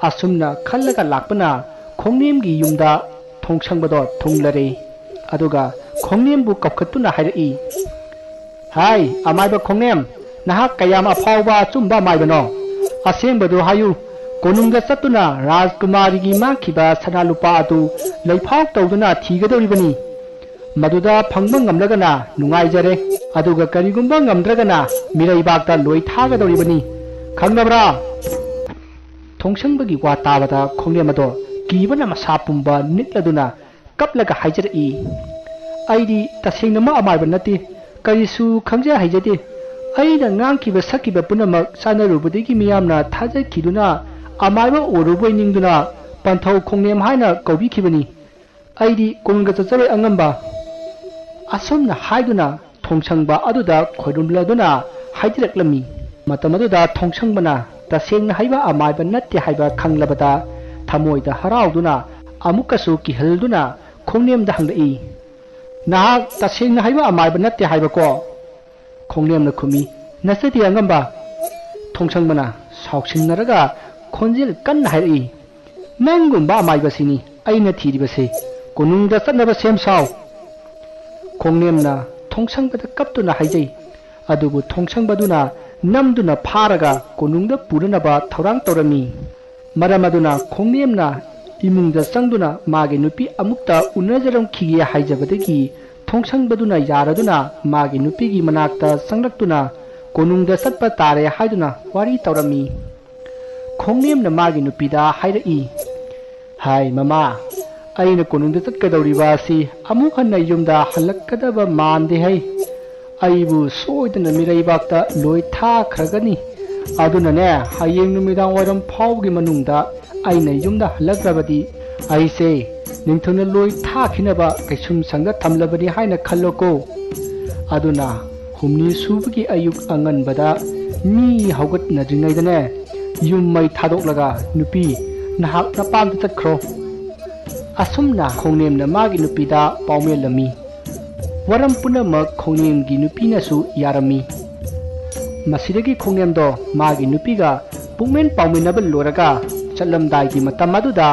ꯑꯁꯨꯝꯅ ꯈꯜꯂꯒ ꯂꯥꯛꯄꯅ ꯈꯣꯡꯅꯦꯝꯒꯤ ꯌꯨꯝꯗ ꯊꯣꯡꯁꯪꯕꯗꯣ ꯊꯨꯡꯂꯔꯦ꯫ ꯑꯗꯨꯒ ꯈꯣꯡꯅꯦꯝꯕꯨ ꯀꯧꯈꯠꯇꯨꯅ ꯍꯥꯏꯔꯛꯏ, "ꯍꯥꯏ, ꯑꯃꯥꯏꯕ ꯈꯣꯡꯅꯦꯝ, ꯅꯍꯥꯛ ꯀꯌꯥꯝ ꯑꯐꯥꯎꯕ ꯑꯆꯨꯝꯕ ꯑꯃꯥꯏꯕꯅꯣ? ꯑꯁꯦꯡꯕꯗꯨ ꯍꯥꯏꯌꯨ꯫ ꯀꯣꯅꯨꯡꯗ ꯆꯠꯇꯨꯅ ꯔꯥꯖꯀꯨꯃꯥꯔꯤꯒꯤ ꯃꯥꯡꯈꯤꯕ ꯁꯅꯥ ꯂꯨꯄꯥ ꯑꯗꯨ ꯂꯩꯐꯥꯎ ꯇꯧꯗꯨꯅ ꯊꯤꯒꯗꯧꯔꯤꯕꯅꯤ꯫ ꯃꯗꯨꯗ ꯐꯪꯕ ꯉꯝꯂꯒꯅ ꯅꯨꯡꯉꯥꯏꯖꯔꯦ, ꯑꯗꯨꯒ ꯀꯔꯤꯒꯨꯝꯕ ꯉꯝꯗ꯭ꯔꯒꯅ ꯃꯤꯔꯩꯕꯥꯛꯇ ꯂꯣꯏ ꯊꯥꯒꯗꯧꯔꯤꯕꯅꯤ꯫ ꯈꯪꯂꯕ꯭ꯔꯥ?" ꯊꯣꯡꯁꯪꯕꯒꯤ ꯋꯥ ꯇꯥꯕꯗ ꯈꯣꯡꯅꯦꯝ ꯑꯗꯣ ꯀꯤꯕꯅ ꯃꯁꯥ ꯄꯨꯝꯕ ꯅꯤꯛꯂꯗꯨꯅ ꯀꯞꯂꯒ ꯍꯥꯏꯖꯔꯛꯏ, "ꯑꯩꯗꯤ ꯇꯁꯦꯡꯅꯃꯛ ꯑꯃꯥꯏꯕ ꯅꯠꯇꯦ, ꯀꯔꯤꯁꯨ ꯈꯪꯖ ꯍꯩꯖꯗꯦ꯫ ꯑꯩꯅ ꯉꯥꯡꯈꯤꯕ ꯁꯛꯈꯤꯕ ꯄꯨꯝꯅꯃꯛ ꯆꯥꯟꯅꯔꯨꯕꯗꯒꯤ ꯃꯤꯌꯥꯝꯅ ꯊꯥꯖꯈꯤꯗꯨꯅ ꯑꯃꯥꯏꯕ ꯑꯣꯏꯔꯨꯕꯣꯏ ꯅꯤꯡꯗꯨꯅ ꯄꯟꯊꯧ ꯈꯣꯡꯅꯦꯝ ꯍꯥꯏꯅ ꯀꯧꯕꯤꯈꯤꯕꯅꯤ꯫ ꯑꯩꯗꯤ ꯀꯣꯅꯨꯡꯗ ꯆꯠꯆꯔꯣꯏ ꯑꯉꯝꯕ꯫ ꯑꯁꯨꯝꯅ ꯍꯥꯏꯗꯨꯅ ꯊꯣꯡꯁꯪꯕ ꯑꯗꯨꯗ ꯈꯣꯏꯔꯨꯝꯂꯗꯨꯅ ꯍꯥꯏꯖꯔꯛꯂꯝꯃꯤ꯫ ꯃꯇꯝ ꯑꯗꯨꯗ ꯊꯣꯡꯁꯪꯕꯅ ꯇꯁꯦꯡꯅ ꯍꯩꯕ ꯑꯃꯥꯏꯕ ꯅꯠꯇꯦ ꯍꯥꯏꯕ ꯈꯪꯂꯕꯗ ꯊꯃꯣꯏꯗ ꯍꯔꯥꯎꯗꯨꯅ ꯑꯃꯨꯛꯀꯁꯨ ꯀꯤꯍꯜꯗꯨꯅ ꯈꯣꯡꯅꯦꯝꯗ ꯍꯪꯂꯛꯏ, "ꯅꯍꯥꯛ ꯇꯁꯦꯡꯅ ꯍꯩꯕ ꯑꯃꯥꯏꯕ ꯅꯠꯇꯦ ꯍꯥꯏꯕꯀꯣ?" ꯈꯣꯡꯅꯦꯝꯅ ꯈꯨꯝꯃꯤ, "ꯅꯠꯆꯗꯦ ꯑꯉꯝꯕ!" ꯊꯣꯡꯁꯪꯕꯅ ꯁꯥꯎꯁꯤꯟꯅꯔꯒ ꯈꯣꯟꯖꯦꯜ ꯀꯟꯅ ꯍꯥꯏꯔꯛꯏ, "ꯅꯪꯒꯨꯝꯕ ꯑꯃꯥꯏꯕꯁꯤꯅꯤ ꯑꯩꯅ ꯊꯤꯔꯤꯕꯁꯦ꯫ ꯀꯣꯅꯨꯡꯗ ꯆꯠꯅꯕ ꯁꯦꯝ ꯁꯥꯎ!" ꯈꯣꯡꯅꯦꯝꯅ ꯊꯣꯡꯁꯪꯕꯗ ꯀꯞꯇꯨꯅ ꯍꯥꯏꯖꯩ꯫ ꯑꯗꯨꯕꯨ ꯊꯣꯡꯁꯪꯕꯗꯨꯅ ꯅꯝꯗꯨꯅ ꯐꯥꯔꯒ ꯀꯣꯅꯨꯡꯗ ꯄꯨꯅꯅꯕ ꯊꯧꯔꯥꯡ ꯇꯧꯔꯝꯃꯤ꯫ ꯃꯔꯝ ꯑꯗꯨꯅ ꯈꯣꯡꯅꯦꯝꯅ ꯏꯃꯨꯡꯗ ꯆꯪꯗꯨꯅ ꯃꯥꯒꯤ ꯅꯨꯄꯤ ꯑꯃꯨꯛꯇ ꯎꯅꯖꯔꯝꯈꯤꯒꯦ ꯍꯥꯏꯖꯕꯗꯒꯤ ꯊꯣꯡꯁꯪꯕꯗꯨꯅ ꯌꯥꯔꯗꯨꯅ ꯃꯥꯒꯤ ꯅꯨꯄꯤꯒꯤ ꯃꯅꯥꯛꯇ ꯆꯪꯂꯛꯇꯨꯅ ꯀꯣꯅꯨꯡꯗ ꯆꯠꯄ ꯇꯥꯔꯦ ꯍꯥꯏꯗꯨꯅ ꯋꯥꯔꯤ ꯇꯧꯔꯝꯃꯤ꯫ ꯈꯣꯡꯅꯦꯝꯅ ꯃꯥꯒꯤ ꯅꯨꯄꯤꯗ ꯍꯥꯏꯔꯛꯏ, "ꯍꯥꯏ ꯃꯃꯥ, ꯑꯩꯅ ꯀꯣꯅꯨꯡꯗ ꯆꯠꯀꯗꯧꯔꯤꯕ ꯑꯁꯤ ꯑꯃꯨꯛ ꯍꯟꯅ ꯌꯨꯝꯗ ꯍꯜꯂꯛꯀꯗꯕ ꯃꯥꯟꯗꯦ ꯍꯩ꯫ ꯑꯩꯕꯨ ꯁꯣꯏꯗꯅ ꯃꯤꯔꯩꯕꯥꯛꯇ ꯂꯣꯏ ꯊꯥꯈ꯭ꯔꯒꯅꯤ꯫ ꯑꯗꯨꯅꯅꯦ, ꯍꯌꯦꯡ ꯅꯨꯃꯤꯗꯥꯡ ꯋꯥꯏꯔꯝ ꯐꯥꯎꯕꯒꯤ ꯃꯅꯨꯡꯗ ꯑꯩꯅ ꯌꯨꯝꯗ ꯍꯜꯂꯛꯇ꯭ꯔꯕꯗꯤ ꯑꯩꯁꯦ ꯅꯤꯡꯊꯧꯅ ꯂꯣꯏ ꯊꯥꯈꯤꯅꯕ ꯀꯩꯁꯨꯝꯁꯪꯗ ꯊꯝꯂꯕꯅꯤ ꯍꯥꯏꯅ ꯈꯜꯂꯣꯀꯣ꯫ ꯑꯗꯨꯅ ꯍꯨꯝꯅꯤ ꯁꯨꯕꯒꯤ ꯑꯌꯨꯛ ꯑꯉꯟꯕꯗ ꯃꯤ ꯍꯧꯒꯠꯅꯗ꯭ꯔꯤꯉꯩꯗꯅꯦ, ꯌꯨꯝ ꯃꯩ ꯊꯥꯗꯣꯛꯂꯒ ꯅꯨꯄꯤ ꯅꯍꯥꯛ ꯅꯄꯥꯝꯗ ꯆꯠꯈ꯭ꯔꯣ꯫" ꯑꯁꯨꯝꯅ ꯈꯣꯡꯅꯦꯝꯅ ꯃꯥꯒꯤ ꯅꯨꯄꯤꯗ ꯄꯥꯎꯃꯦꯜꯂꯝꯃꯤ꯫ ꯋꯥꯔꯝ ꯄꯨꯝꯅꯃꯛ ꯈꯣꯡꯅꯦꯝꯒꯤ ꯅꯨꯄꯤꯅꯁꯨ ꯌꯥꯔꯝꯃꯤ꯫ ꯃꯁꯤꯗꯒꯤ ꯈꯣꯡꯅꯦꯝꯗꯣ ꯃꯥꯒꯤ ꯅꯨꯄꯤꯒ ꯄꯨꯛꯃꯦꯟ ꯄꯥꯎꯃꯤꯟꯅꯕ ꯂꯣꯏꯔꯒ ꯆꯠꯂꯝꯗꯥꯏꯒꯤ ꯃꯇꯝ ꯑꯗꯨꯗ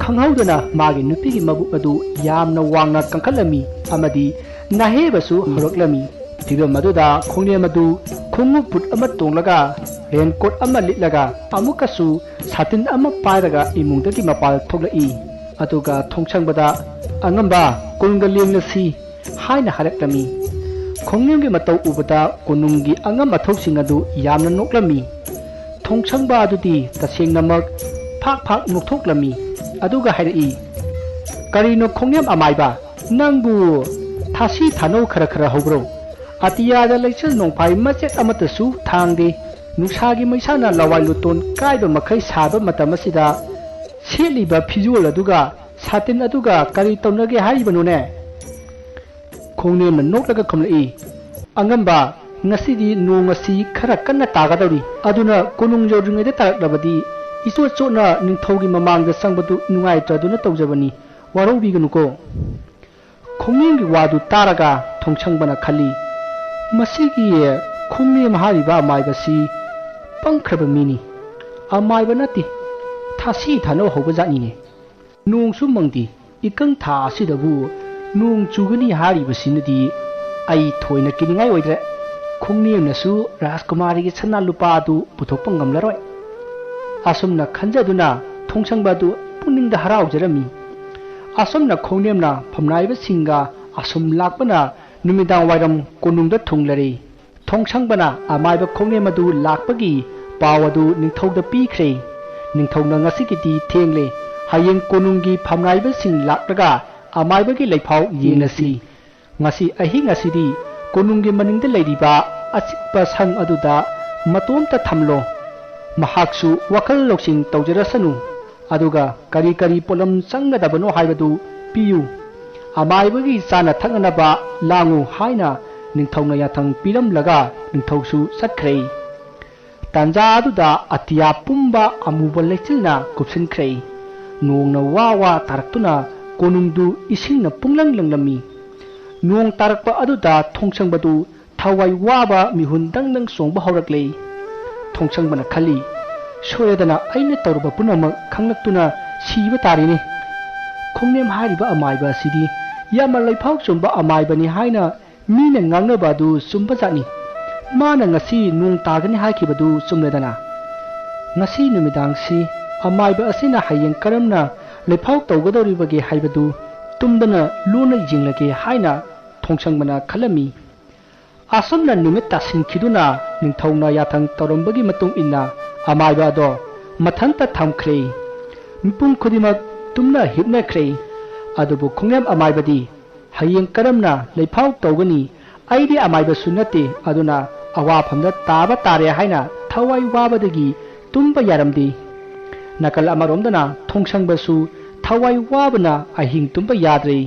ꯈꯪꯍꯧꯗꯅ ꯃꯥꯒꯤ ꯅꯨꯄꯤꯒꯤ ꯃꯕꯨꯛ ꯑꯗꯨ ꯌꯥꯝꯅ ꯋꯥꯡꯅ ꯀꯟꯈꯠꯂꯝꯃꯤ ꯑꯃꯗꯤ ꯅꯥꯍꯦꯕꯁꯨ ꯍꯧꯔꯛꯂꯝꯃꯤ꯫ ꯐꯤꯚꯝ ꯑꯗꯨꯗ ꯈꯣꯡꯅꯦꯝ ꯑꯗꯨ ꯈꯣꯡꯎꯞ ꯕꯨꯠ ꯑꯃ ꯇꯣꯡꯂꯒ ꯔꯦꯟꯀꯣꯠ ꯑꯃ ꯂꯤꯠꯂꯒ ꯑꯃꯨꯛꯀꯁꯨ ꯁꯥꯇꯤꯟ ꯑꯃ ꯄꯥꯏꯔꯒ ꯏꯃꯨꯡꯗꯒꯤ ꯃꯄꯥꯟ ꯊꯣꯛꯂꯛꯏ꯫ ꯑꯗꯨꯒ ꯊꯣꯡꯁꯪꯕꯗ, "ꯑꯉꯝꯕ, ꯀꯣꯅꯨꯡꯗ ꯂꯦꯡꯂꯁꯤ" ꯍꯥꯏꯅ ꯍꯥꯏꯔꯛꯂꯝꯃꯤ꯫ ꯈꯣꯡꯅꯦꯝꯒꯤ ꯃꯇꯧ ꯎꯕꯗ ꯀꯣꯅꯨꯡꯒꯤ ꯑꯉꯝ ꯑꯊꯧꯁꯤꯡ ꯑꯗꯨ ꯌꯥꯝꯅ ꯅꯣꯛꯂꯝꯃꯤ꯫ ꯊꯣꯡꯁꯪꯕ ꯑꯗꯨꯗꯤ ꯇꯁꯦꯡꯅꯃꯛ ꯐꯥꯛ ꯐꯥꯛ ꯅꯣꯛꯊꯣꯛꯂꯝꯃꯤ꯫ ꯑꯗꯨꯒ ꯍꯥꯏꯔꯛꯏ, "ꯀꯔꯤꯅꯣ ꯈꯣꯡꯅꯦꯝ ꯑꯃꯥꯏꯕ, ꯅꯪꯕꯨ ꯊꯥꯁꯤ ꯊꯥꯅꯧ ꯈꯔ ꯈꯔ ꯍꯧꯕ꯭ꯔꯣ? ꯑꯇꯤꯌꯥꯗ ꯂꯩꯆꯤꯜ ꯅꯣꯡꯐꯥꯏ ꯃꯆꯦꯠ ꯑꯃꯠꯇꯁꯨ ꯊꯥꯡꯗꯦ꯫ ꯅꯨꯡꯁꯥꯒꯤ ꯃꯩꯁꯥꯅ ꯂꯋꯥꯏ ꯂꯨꯇꯣꯟ ꯀꯥꯏꯕ ꯃꯈꯩ ꯁꯥꯕ ꯃꯇꯝ ꯑꯁꯤꯗ, ꯁꯦꯠꯂꯤꯕ ꯐꯤꯖꯣꯜ ꯑꯗꯨꯒ ꯁꯥꯇꯤꯟ ꯑꯗꯨꯒ ꯀꯔꯤ ꯇꯧꯅꯒꯦ ꯍꯥꯏꯔꯤꯕꯅꯣꯅꯦ? ꯈꯣꯡꯅꯦꯝꯅ ꯅꯣꯛꯂꯒ ꯈꯨꯝꯂꯛꯏ, "ꯑꯉꯝꯕ, ꯉꯁꯤꯗꯤ ꯅꯣꯡ ꯑꯁꯤ ꯈꯔ ꯀꯟꯅ ꯇꯥꯒꯗꯧꯔꯤ꯫ ꯑꯗꯨꯅ ꯀꯣꯅꯨꯡ ꯌꯧꯗ꯭ꯔꯤꯉꯩꯗ ꯇꯥꯔꯛꯂꯕꯗꯤ ꯏꯆꯣꯠ ꯆꯣꯠꯅ ꯅꯤꯡꯊꯧꯒꯤ ꯃꯃꯥꯡꯗ ꯆꯪꯕꯗꯨ ꯅꯨꯡꯉꯥꯏꯇ꯭ꯔꯗꯨꯅ ꯇꯧꯖꯕꯅꯤ꯫ ꯋꯥꯔꯧꯕꯤꯒꯅꯨꯀꯣ꯫" ꯈꯣꯡꯅꯦꯝꯒꯤ ꯋꯥꯗꯨ ꯇꯥꯔꯒ ꯊꯣꯡꯁꯪꯕꯅ ꯈꯜꯂꯤ, "ꯃꯁꯤꯒꯤ ꯈꯣꯡꯅꯦꯝ ꯍꯥꯏꯔꯤꯕ ꯑꯃꯥꯏꯕꯁꯤ ꯄꯪꯈ꯭ꯔꯕ ꯃꯤꯅꯤ꯫ ꯑꯃꯥꯏꯕ ꯅꯠꯇꯦ, ꯊꯥꯁꯤ ꯊꯥꯅꯧ ꯍꯧꯕ ꯖꯥꯠꯅꯤꯅꯦ꯫ ꯅꯣꯡꯁꯨ ꯃꯪꯗꯦ, ꯏꯀꯪ ꯊꯥ ꯑꯁꯤꯗꯕꯨ ꯅꯣꯡ ꯆꯨꯒꯅꯤ ꯍꯥꯏꯔꯤꯕꯁꯤꯅꯗꯤ ꯑꯩ ꯊꯣꯏꯅ ꯀꯤꯅꯤꯡꯉꯥꯏ ꯑꯣꯏꯗ꯭ꯔꯦ꯫ ꯈꯣꯡꯅꯦꯝꯅꯁꯨ ꯔꯥꯖꯀꯨꯃꯥꯔꯤꯒꯤ ꯁꯅꯥ ꯂꯨꯄꯥ ꯑꯗꯨ ꯄꯨꯊꯣꯛꯄ ꯉꯝꯂꯔꯣꯏ꯫" ꯑꯁꯨꯝꯅ ꯈꯟꯖꯗꯨꯅ ꯊꯣꯡꯁꯪꯕ ꯑꯗꯨ ꯄꯨꯛꯅꯤꯡꯗ ꯍꯔꯥꯎꯖꯔꯝꯃꯤ꯫ ꯑꯁꯨꯝꯅ ꯈꯣꯡꯅꯦꯝꯅ ꯐꯝꯅꯥꯏꯕꯁꯤꯡꯒ ꯑꯁꯨꯝ ꯂꯥꯛꯄꯅ ꯅꯨꯃꯤꯗꯥꯡ ꯋꯥꯏꯔꯝ ꯀꯣꯅꯨꯡꯗ ꯊꯨꯡꯂꯔꯦ꯫ ꯊꯣꯡꯁꯪꯕꯅ ꯑꯃꯥꯏꯕ ꯈꯣꯡꯅꯦꯝ ꯑꯗꯨ ꯂꯥꯛꯄꯒꯤ ꯄꯥꯎ ꯑꯗꯨ ꯅꯤꯡꯊꯧꯗ ꯄꯤꯈ꯭ꯔꯦ꯫ ꯅꯤꯡꯊꯧꯅ, "ꯉꯁꯤꯒꯤꯗꯤ ꯊꯦꯡꯂꯦ, ꯍꯌꯦꯡ ꯀꯣꯅꯨꯡꯒꯤ ꯐꯝꯅꯥꯏꯕꯁꯤꯡ ꯂꯥꯛꯂꯒ ꯑꯃꯥꯏꯕꯒꯤ ꯂꯩꯐꯥꯎ ꯌꯦꯡꯂꯁꯤ꯫ ꯉꯁꯤ ꯑꯍꯤꯡ ꯑꯁꯤꯗꯤ ꯀꯣꯅꯨꯡꯒꯤ ꯃꯅꯤꯡꯗ ꯂꯩꯔꯤꯕ ꯑꯆꯤꯛꯄ ꯁꯪ ꯑꯗꯨꯗ ꯃꯇꯣꯝꯇ ꯊꯝꯂꯣ꯫ ꯃꯍꯥꯛꯁꯨ ꯋꯥꯈꯜ ꯂꯧꯁꯤꯡ ꯇꯧꯖꯔꯁꯅꯨ꯫ ꯑꯗꯨꯒ ꯀꯔꯤ ꯀꯔꯤ ꯄꯣꯠꯂꯝ ꯆꯪꯒꯗꯕꯅꯣ ꯍꯥꯏꯕꯗꯨ ꯄꯤꯌꯨ꯫ ꯑꯃꯥꯏꯕꯒꯤ ꯆꯥꯅ ꯊꯛꯅꯅꯕ ꯂꯥꯡꯉꯨ" ꯍꯥꯏꯅ ꯅꯤꯡꯊꯧꯅ ꯌꯥꯊꯪ ꯄꯤꯔꯝꯂꯒ ꯅꯤꯡꯊꯧꯁꯨ ꯆꯠꯈ꯭ꯔꯦ꯫ ꯇꯥꯟꯖꯥ ꯑꯗꯨꯗ ꯑꯇꯤꯌꯥ ꯄꯨꯝꯕ ꯑꯃꯨꯕ ꯂꯩꯆꯤꯜꯅ ꯀꯨꯞꯁꯤꯟꯈ꯭ꯔꯦ꯫ ꯅꯣꯡꯅ ꯋꯥ ꯋꯥ ꯇꯥꯔꯛꯇꯨꯅ ꯀꯣꯅꯨꯡꯗꯨ ꯏꯁꯤꯡꯅ ꯄꯨꯡꯂꯪ ꯂꯪꯂꯝꯃꯤ꯫ ꯅꯣꯡ ꯇꯥꯔꯛꯄ ꯑꯗꯨꯗ ꯊꯣꯡꯁꯪꯕꯗꯨ ꯊꯋꯥꯏ ꯋꯥꯕ ꯃꯤꯍꯨꯟ ꯗꯪ ꯗꯪ ꯆꯣꯡꯕ ꯍꯧꯔꯛꯂꯦ꯫ ꯊꯣꯡꯁꯪꯕꯅ ꯈꯜꯂꯤ, "ꯁꯣꯏꯔꯗꯅ ꯑꯩꯅ ꯇꯧꯔꯨꯕ ꯄꯨꯝꯅꯃꯛ ꯈꯪꯂꯛꯇꯨꯅ ꯁꯤꯕ ꯇꯥꯔꯦꯅꯦ꯫ ꯈꯣꯡꯅꯦꯝ ꯍꯥꯏꯔꯤꯕ ꯑꯃꯥꯏꯕ ꯑꯁꯤꯗꯤ ꯌꯥꯝꯅ ꯂꯩꯐꯥꯎ ꯆꯨꯝꯕ ꯑꯃꯥꯏꯕꯅꯤ ꯍꯥꯏꯅ ꯃꯤꯅ ꯉꯥꯡꯅꯕ ꯑꯗꯨ ꯆꯨꯝꯕ ꯖꯥꯠꯅꯤ꯫ ꯃꯥꯅ ꯉꯁꯤ ꯅꯣꯡ ꯇꯥꯒꯅꯤ ꯍꯥꯏꯈꯤꯕꯗꯨ ꯆꯨꯝꯂꯦꯗꯅ꯫ ꯉꯁꯤ ꯅꯨꯃꯤꯗꯥꯡꯁꯤ ꯑꯃꯥꯏꯕ ꯑꯁꯤꯅ ꯍꯌꯦꯡ ꯀꯔꯝꯅ ꯂꯩꯐꯥꯎ ꯇꯧꯒꯗꯧꯔꯤꯕꯒꯦ ꯍꯥꯏꯕꯗꯨ ꯇꯨꯝꯗꯅ ꯂꯣꯟꯅ ꯌꯦꯡꯂꯒꯦ" ꯍꯥꯏꯅ ꯊꯣꯡꯁꯪꯕꯅ ꯈꯜꯂꯝꯃꯤ꯫ ꯑꯁꯨꯝꯅ ꯅꯨꯃꯤꯠ ꯇꯥꯁꯤꯟꯈꯤꯗꯨꯅ ꯅꯤꯡꯊꯧꯅ ꯌꯥꯊꯪ ꯇꯧꯔꯝꯕꯒꯤ ꯃꯇꯨꯡ ꯏꯟꯅ ꯑꯃꯥꯏꯕ ꯑꯗꯣ ꯃꯊꯟꯇ ꯊꯝꯈ꯭ꯔꯦ꯫ ꯃꯤꯄꯨꯝ ꯈꯨꯗꯤꯡꯃꯛ ꯇꯨꯝꯅ ꯍꯤꯞꯅꯈ꯭ꯔꯦ꯫ ꯑꯗꯨꯕꯨ ꯈꯣꯡꯅꯦꯝ ꯑꯃꯥꯏꯕꯗꯤ ꯍꯌꯦꯡ ꯀꯔꯝꯅ ꯂꯩꯐꯥꯎ ꯇꯧꯒꯅꯤ, "ꯑꯩꯗꯤ ꯑꯃꯥꯏꯕꯁꯨ ꯅꯠꯇꯦ, ꯑꯗꯨꯅ ꯑꯋꯥꯐꯝꯗ ꯇꯥꯕ ꯇꯥꯔꯦ ꯍꯥꯏꯅ ꯊꯋꯥꯏ ꯋꯥꯕꯗꯒꯤ ꯇꯨꯝꯕ ꯌꯥꯔꯝꯗꯦ"꯫ ꯅꯥꯀꯜ ꯑꯃꯔꯣꯝꯗꯅ ꯊꯣꯡꯁꯪꯕꯁꯨ ꯊꯋꯥꯏ ꯋꯥꯕꯅ ꯑꯍꯤꯡ ꯇꯨꯝꯕ ꯌꯥꯗ꯭ꯔꯦ꯫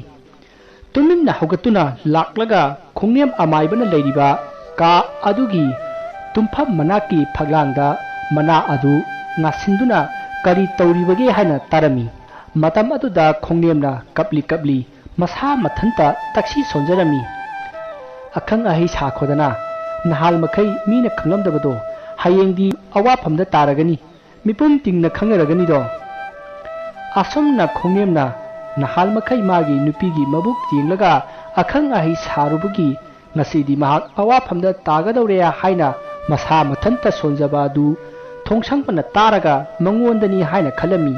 ꯇꯨꯃꯤꯟꯅ ꯍꯧꯒꯠꯇꯨꯅ ꯂꯥꯛꯂꯒ ꯈꯣꯡꯅꯦꯝ ꯑꯃꯥꯏꯕꯅ ꯂꯩꯔꯤꯕ ꯀꯥ ꯑꯗꯨꯒꯤ ꯇꯨꯝꯐꯝ ꯃꯅꯥꯛꯀꯤ ꯐꯛꯂꯥꯡꯗ ꯃꯅꯥ ꯑꯗꯨ ꯉꯥꯁꯤꯟꯗꯨꯅ ꯀꯔꯤ ꯇꯧꯔꯤꯕꯒꯦ ꯍꯥꯏꯅ ꯇꯥꯔꯝꯃꯤ꯫ ꯃꯇꯝ ꯑꯗꯨꯗ ꯈꯣꯡꯅꯦꯝꯅ ꯀꯞꯂꯤ ꯀꯞꯂꯤ ꯃꯁꯥ ꯃꯊꯟꯇ ꯇꯛꯁꯤ ꯁꯣꯟꯖꯔꯝꯃꯤ꯫ "ꯑꯈꯪ ꯑꯍꯩ ꯁꯥꯈꯣꯗꯅ, ꯅꯍꯥꯜ ꯃꯈꯩ ꯃꯤꯅ ꯈꯪꯂꯝꯗꯕꯗꯣ ꯍꯌꯦꯡꯗꯤ ꯑꯋꯥꯐꯝꯗ ꯇꯥꯔꯒꯅꯤ, ꯃꯤꯄꯨꯝ ꯇꯤꯡꯅ ꯈꯪꯅꯔꯒꯅꯤꯗꯣ"꯫ ꯑꯁꯨꯝꯅ ꯈꯣꯡꯅꯦꯝꯅ ꯅꯍꯥꯜ ꯃꯈꯩ ꯃꯥꯒꯤ ꯅꯨꯄꯤꯒꯤ ꯃꯕꯨꯛ ꯌꯦꯡꯂꯒ ꯑꯈꯪ ꯑꯍꯩ ꯁꯥꯔꯨꯕꯒꯤ ꯉꯁꯤꯗꯤ ꯃꯍꯥꯛ ꯑꯋꯥꯐꯝꯗ ꯇꯥꯒꯗꯧꯔꯦ ꯍꯥꯏꯅ ꯃꯁꯥ ꯃꯊꯟꯇ ꯁꯣꯟꯖꯕ ꯑꯗꯨ ꯊꯣꯡꯁꯪꯕꯅ ꯇꯥꯔꯒ ꯃꯉꯣꯟꯗꯅꯤ ꯍꯥꯏꯅ ꯈꯜꯂꯝꯃꯤ꯫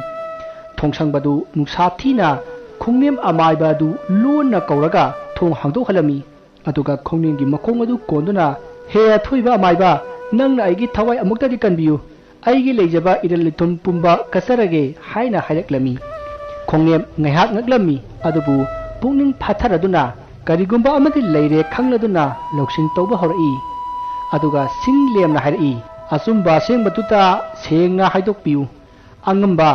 ꯊꯣꯡꯁꯪꯕꯗꯨ ꯅꯨꯡꯁꯥ ꯊꯤꯅ ꯈꯣꯡꯅꯦꯝ ꯑꯃꯥꯏꯕ ꯑꯗꯨ ꯂꯣꯟꯅ ꯀꯧꯔꯒ ꯊꯣꯡ ꯍꯥꯡꯗꯣꯛꯍꯜꯂꯝꯃꯤ꯫ ꯑꯗꯨꯒ ꯈꯣꯡꯅꯦꯝꯒꯤ ꯃꯈꯣꯡ ꯑꯗꯨ ꯀꯣꯟꯗꯨꯅ, "ꯍꯦ ꯑꯊꯣꯏꯕ ꯑꯃꯥꯏꯕ, ꯅꯪꯅ ꯑꯩꯒꯤ ꯊꯋꯥꯏ ꯑꯃꯨꯛꯇꯗꯤ ꯀꯟꯕꯤꯌꯨ, ꯑꯩꯒꯤ ꯂꯩꯖꯕ ꯏꯔꯜ ꯏꯊꯨꯝ ꯄꯨꯝꯕ ꯀꯠꯆꯔꯒꯦ" ꯍꯥꯏꯅ ꯍꯥꯏꯔꯛꯂꯝꯃꯤ꯫ ꯈꯣꯡꯅꯦꯝ ꯉꯥꯏꯍꯥꯛ ꯉꯛꯂꯝꯃꯤ, ꯑꯗꯨꯕꯨ ꯄꯨꯛꯅꯤꯡ ꯐꯥꯊꯔꯗꯨꯅ ꯀꯔꯤꯒꯨꯝꯕ ꯑꯃꯗꯤ ꯂꯩꯔꯦ ꯈꯪꯂꯗꯨꯅ ꯂꯧꯁꯤꯡ ꯇꯧꯕ ꯍꯧꯔꯛꯏ꯫ ꯑꯗꯨꯒ ꯁꯤꯡ ꯂꯦꯝꯅ ꯍꯥꯏꯔꯛꯏ, "ꯑꯆꯨꯝꯕ ꯑꯁꯦꯡꯕꯗꯨꯇ ꯁꯦꯡꯅ ꯍꯥꯏꯗꯣꯛꯄꯤꯌꯨ꯫ ꯑꯉꯝꯕ,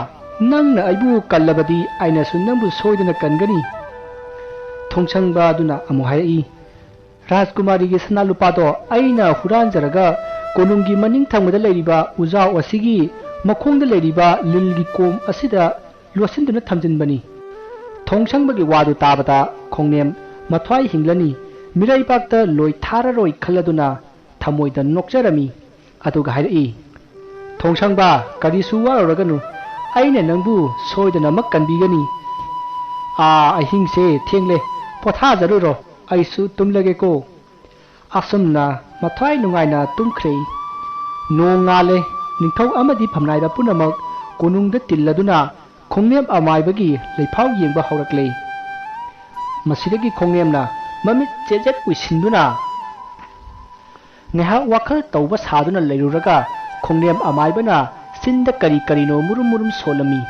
ꯅꯪꯅ ꯑꯩꯕꯨ ꯀꯜꯂꯕꯗꯤ ꯑꯩꯅꯁꯨ ꯅꯪꯕꯨ ꯁꯣꯏꯗꯅ ꯀꯟꯒꯅꯤ"꯫ ꯊꯣꯡꯁꯪꯕ ꯑꯗꯨꯅ ꯑꯃꯨꯛ ꯍꯥꯏꯔꯛꯏ, "ꯔꯥꯖꯀꯨꯃꯥꯔꯤꯒꯤ ꯁꯅꯥ ꯂꯨꯄꯥꯗꯣ ꯑꯩꯅ ꯍꯨꯔꯥꯟꯖꯔꯒ ꯀꯣꯅꯨꯡꯒꯤ ꯃꯅꯤꯡ ꯊꯪꯕꯗ ꯂꯩꯔꯤꯕ ꯎꯖꯥꯎ ꯑꯁꯤꯒꯤ ꯃꯈꯣꯡꯗ ꯂꯩꯔꯤꯕ ꯂꯤꯜꯒꯤ ꯀꯣꯝ ꯑꯁꯤꯗ ꯂꯣꯠꯁꯤꯟꯗꯨꯅ ꯊꯝꯖꯤꯟꯕꯅꯤ"꯫ ꯊꯣꯡꯁꯪꯕꯒꯤ ꯋꯥꯗꯨ ꯇꯥꯕꯗ ꯈꯣꯡꯅꯦꯝ ꯃꯊ꯭ꯋꯥꯏ ꯍꯤꯡꯂꯅꯤ, ꯃꯤꯔꯩꯕꯥꯛꯇ ꯂꯣꯏ ꯊꯥꯔꯔꯣꯏ ꯈꯜꯂꯗꯨꯅ ꯊꯃꯣꯏꯗ ꯅꯣꯛꯆꯔꯝꯃꯤ꯫ ꯑꯗꯨꯒ ꯍꯥꯏꯔꯛꯏ, "ꯊꯣꯡꯁꯪꯕ, ꯀꯔꯤꯁꯨ ꯋꯥꯔꯨꯔꯒꯅꯨ, ꯑꯩꯅ ꯅꯪꯕꯨ ꯁꯣꯏꯗꯅꯃꯛ ꯀꯟꯕꯤꯒꯅꯤ꯫ ꯑꯥ, ꯑꯍꯤꯡꯁꯦ ꯊꯦꯡꯂꯦ, ꯄꯣꯊꯥꯖꯔꯨꯔꯣ, ꯑꯩꯁꯨ ꯇꯨꯝꯂꯒꯦꯀꯣ"꯫ ꯑꯁꯨꯝꯅ ꯃꯊ꯭ꯋꯥꯏ ꯅꯨꯡꯉꯥꯏꯅ ꯇꯨꯝꯈ꯭ꯔꯦ꯫ ꯅꯣꯡ ꯉꯥꯜꯂꯦ꯫ ꯅꯤꯡꯊꯧ ꯑꯃꯗꯤ ꯐꯝꯅꯥꯏꯕ ꯄꯨꯝꯅꯃꯛ ꯀꯣꯅꯨꯡꯗ ꯇꯤꯜꯂꯗꯨꯅ ꯈꯣꯡꯅꯦꯝ ꯑꯃꯥꯏꯕꯒꯤ ꯂꯩꯐꯥꯎ ꯌꯦꯡꯕ ꯍꯧꯔꯛꯂꯦ꯫ ꯃꯁꯤꯗꯒꯤ ꯈꯣꯡꯅꯦꯝꯅ ꯃꯃꯤꯠ ꯆꯦꯠ ꯆꯦꯠ ꯎꯏꯁꯤꯟꯗꯨꯅ ꯉꯥꯏꯍꯥꯛ ꯋꯥꯈꯜ ꯇꯧꯕ ꯁꯥꯗꯨꯅ ꯂꯩꯔꯨꯔꯒ ꯈꯣꯡꯅꯦꯝ ꯑꯃꯥꯏꯕꯅ ꯆꯤꯟꯗ ꯀꯔꯤ ꯀꯔꯤꯅꯣ ꯃꯨꯔꯨꯝ ꯃꯨꯔꯨꯝ ꯁꯣꯜꯂꯝꯃꯤ꯫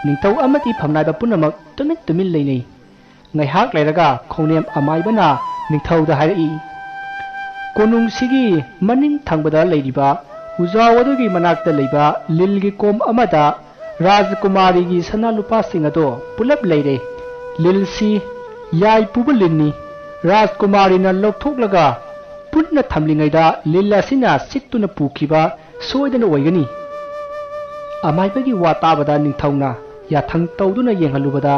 ꯅꯤꯡꯊꯧ ꯑꯃꯗꯤ ꯐꯝꯅꯥꯏꯕ ꯄꯨꯝꯅꯃꯛ ꯇꯨꯃꯤꯟ ꯇꯨꯃꯤꯟ ꯂꯩꯅꯩ꯫ ꯉꯥꯏꯍꯥꯛ ꯂꯩꯔꯒ ꯈꯣꯡꯅꯦꯝ ꯑꯃꯥꯏꯕꯅ ꯅꯤꯡꯊꯧꯗ ꯍꯥꯏꯔꯛꯏ, "ꯀꯣꯅꯨꯡꯁꯤꯒꯤ ꯃꯅꯤꯡ ꯊꯪꯕꯗ ꯂꯩꯔꯤꯕ ꯎꯖꯥꯎ ꯑꯗꯨꯒꯤ ꯃꯅꯥꯛꯇ ꯂꯩꯕ ꯂꯤꯜꯒꯤ ꯀꯣꯝ ꯑꯃꯗ ꯔꯥꯖꯀꯨꯃꯥꯔꯤꯒꯤ ꯁꯅꯥ ꯂꯨꯄꯥꯁꯤꯡ ꯑꯗꯣ ꯄꯨꯂꯞ ꯂꯩꯔꯦ꯫ ꯂꯤꯜꯁꯤ ꯌꯥꯏ ꯄꯨꯕ ꯂꯤꯟꯅꯤ꯫ ꯔꯥꯖꯀꯨꯃꯥꯔꯤꯅ ꯂꯧꯊꯣꯛꯂꯒ ꯄꯨꯟꯅ ꯊꯝꯂꯤꯉꯩꯗ ꯂꯤꯜ ꯑꯁꯤꯅ ꯆꯤꯛꯇꯨꯅ ꯄꯨꯈꯤꯕ ꯁꯣꯏꯗꯅ ꯑꯣꯏꯒꯅꯤ꯫" ꯑꯃꯥꯏꯕꯒꯤ ꯋꯥ ꯇꯥꯕꯗ ꯅꯤꯡꯊꯧꯅ ꯌꯥꯊꯪ ꯇꯧꯗꯨꯅ ꯌꯦꯡꯍꯜꯂꯨꯕꯗ,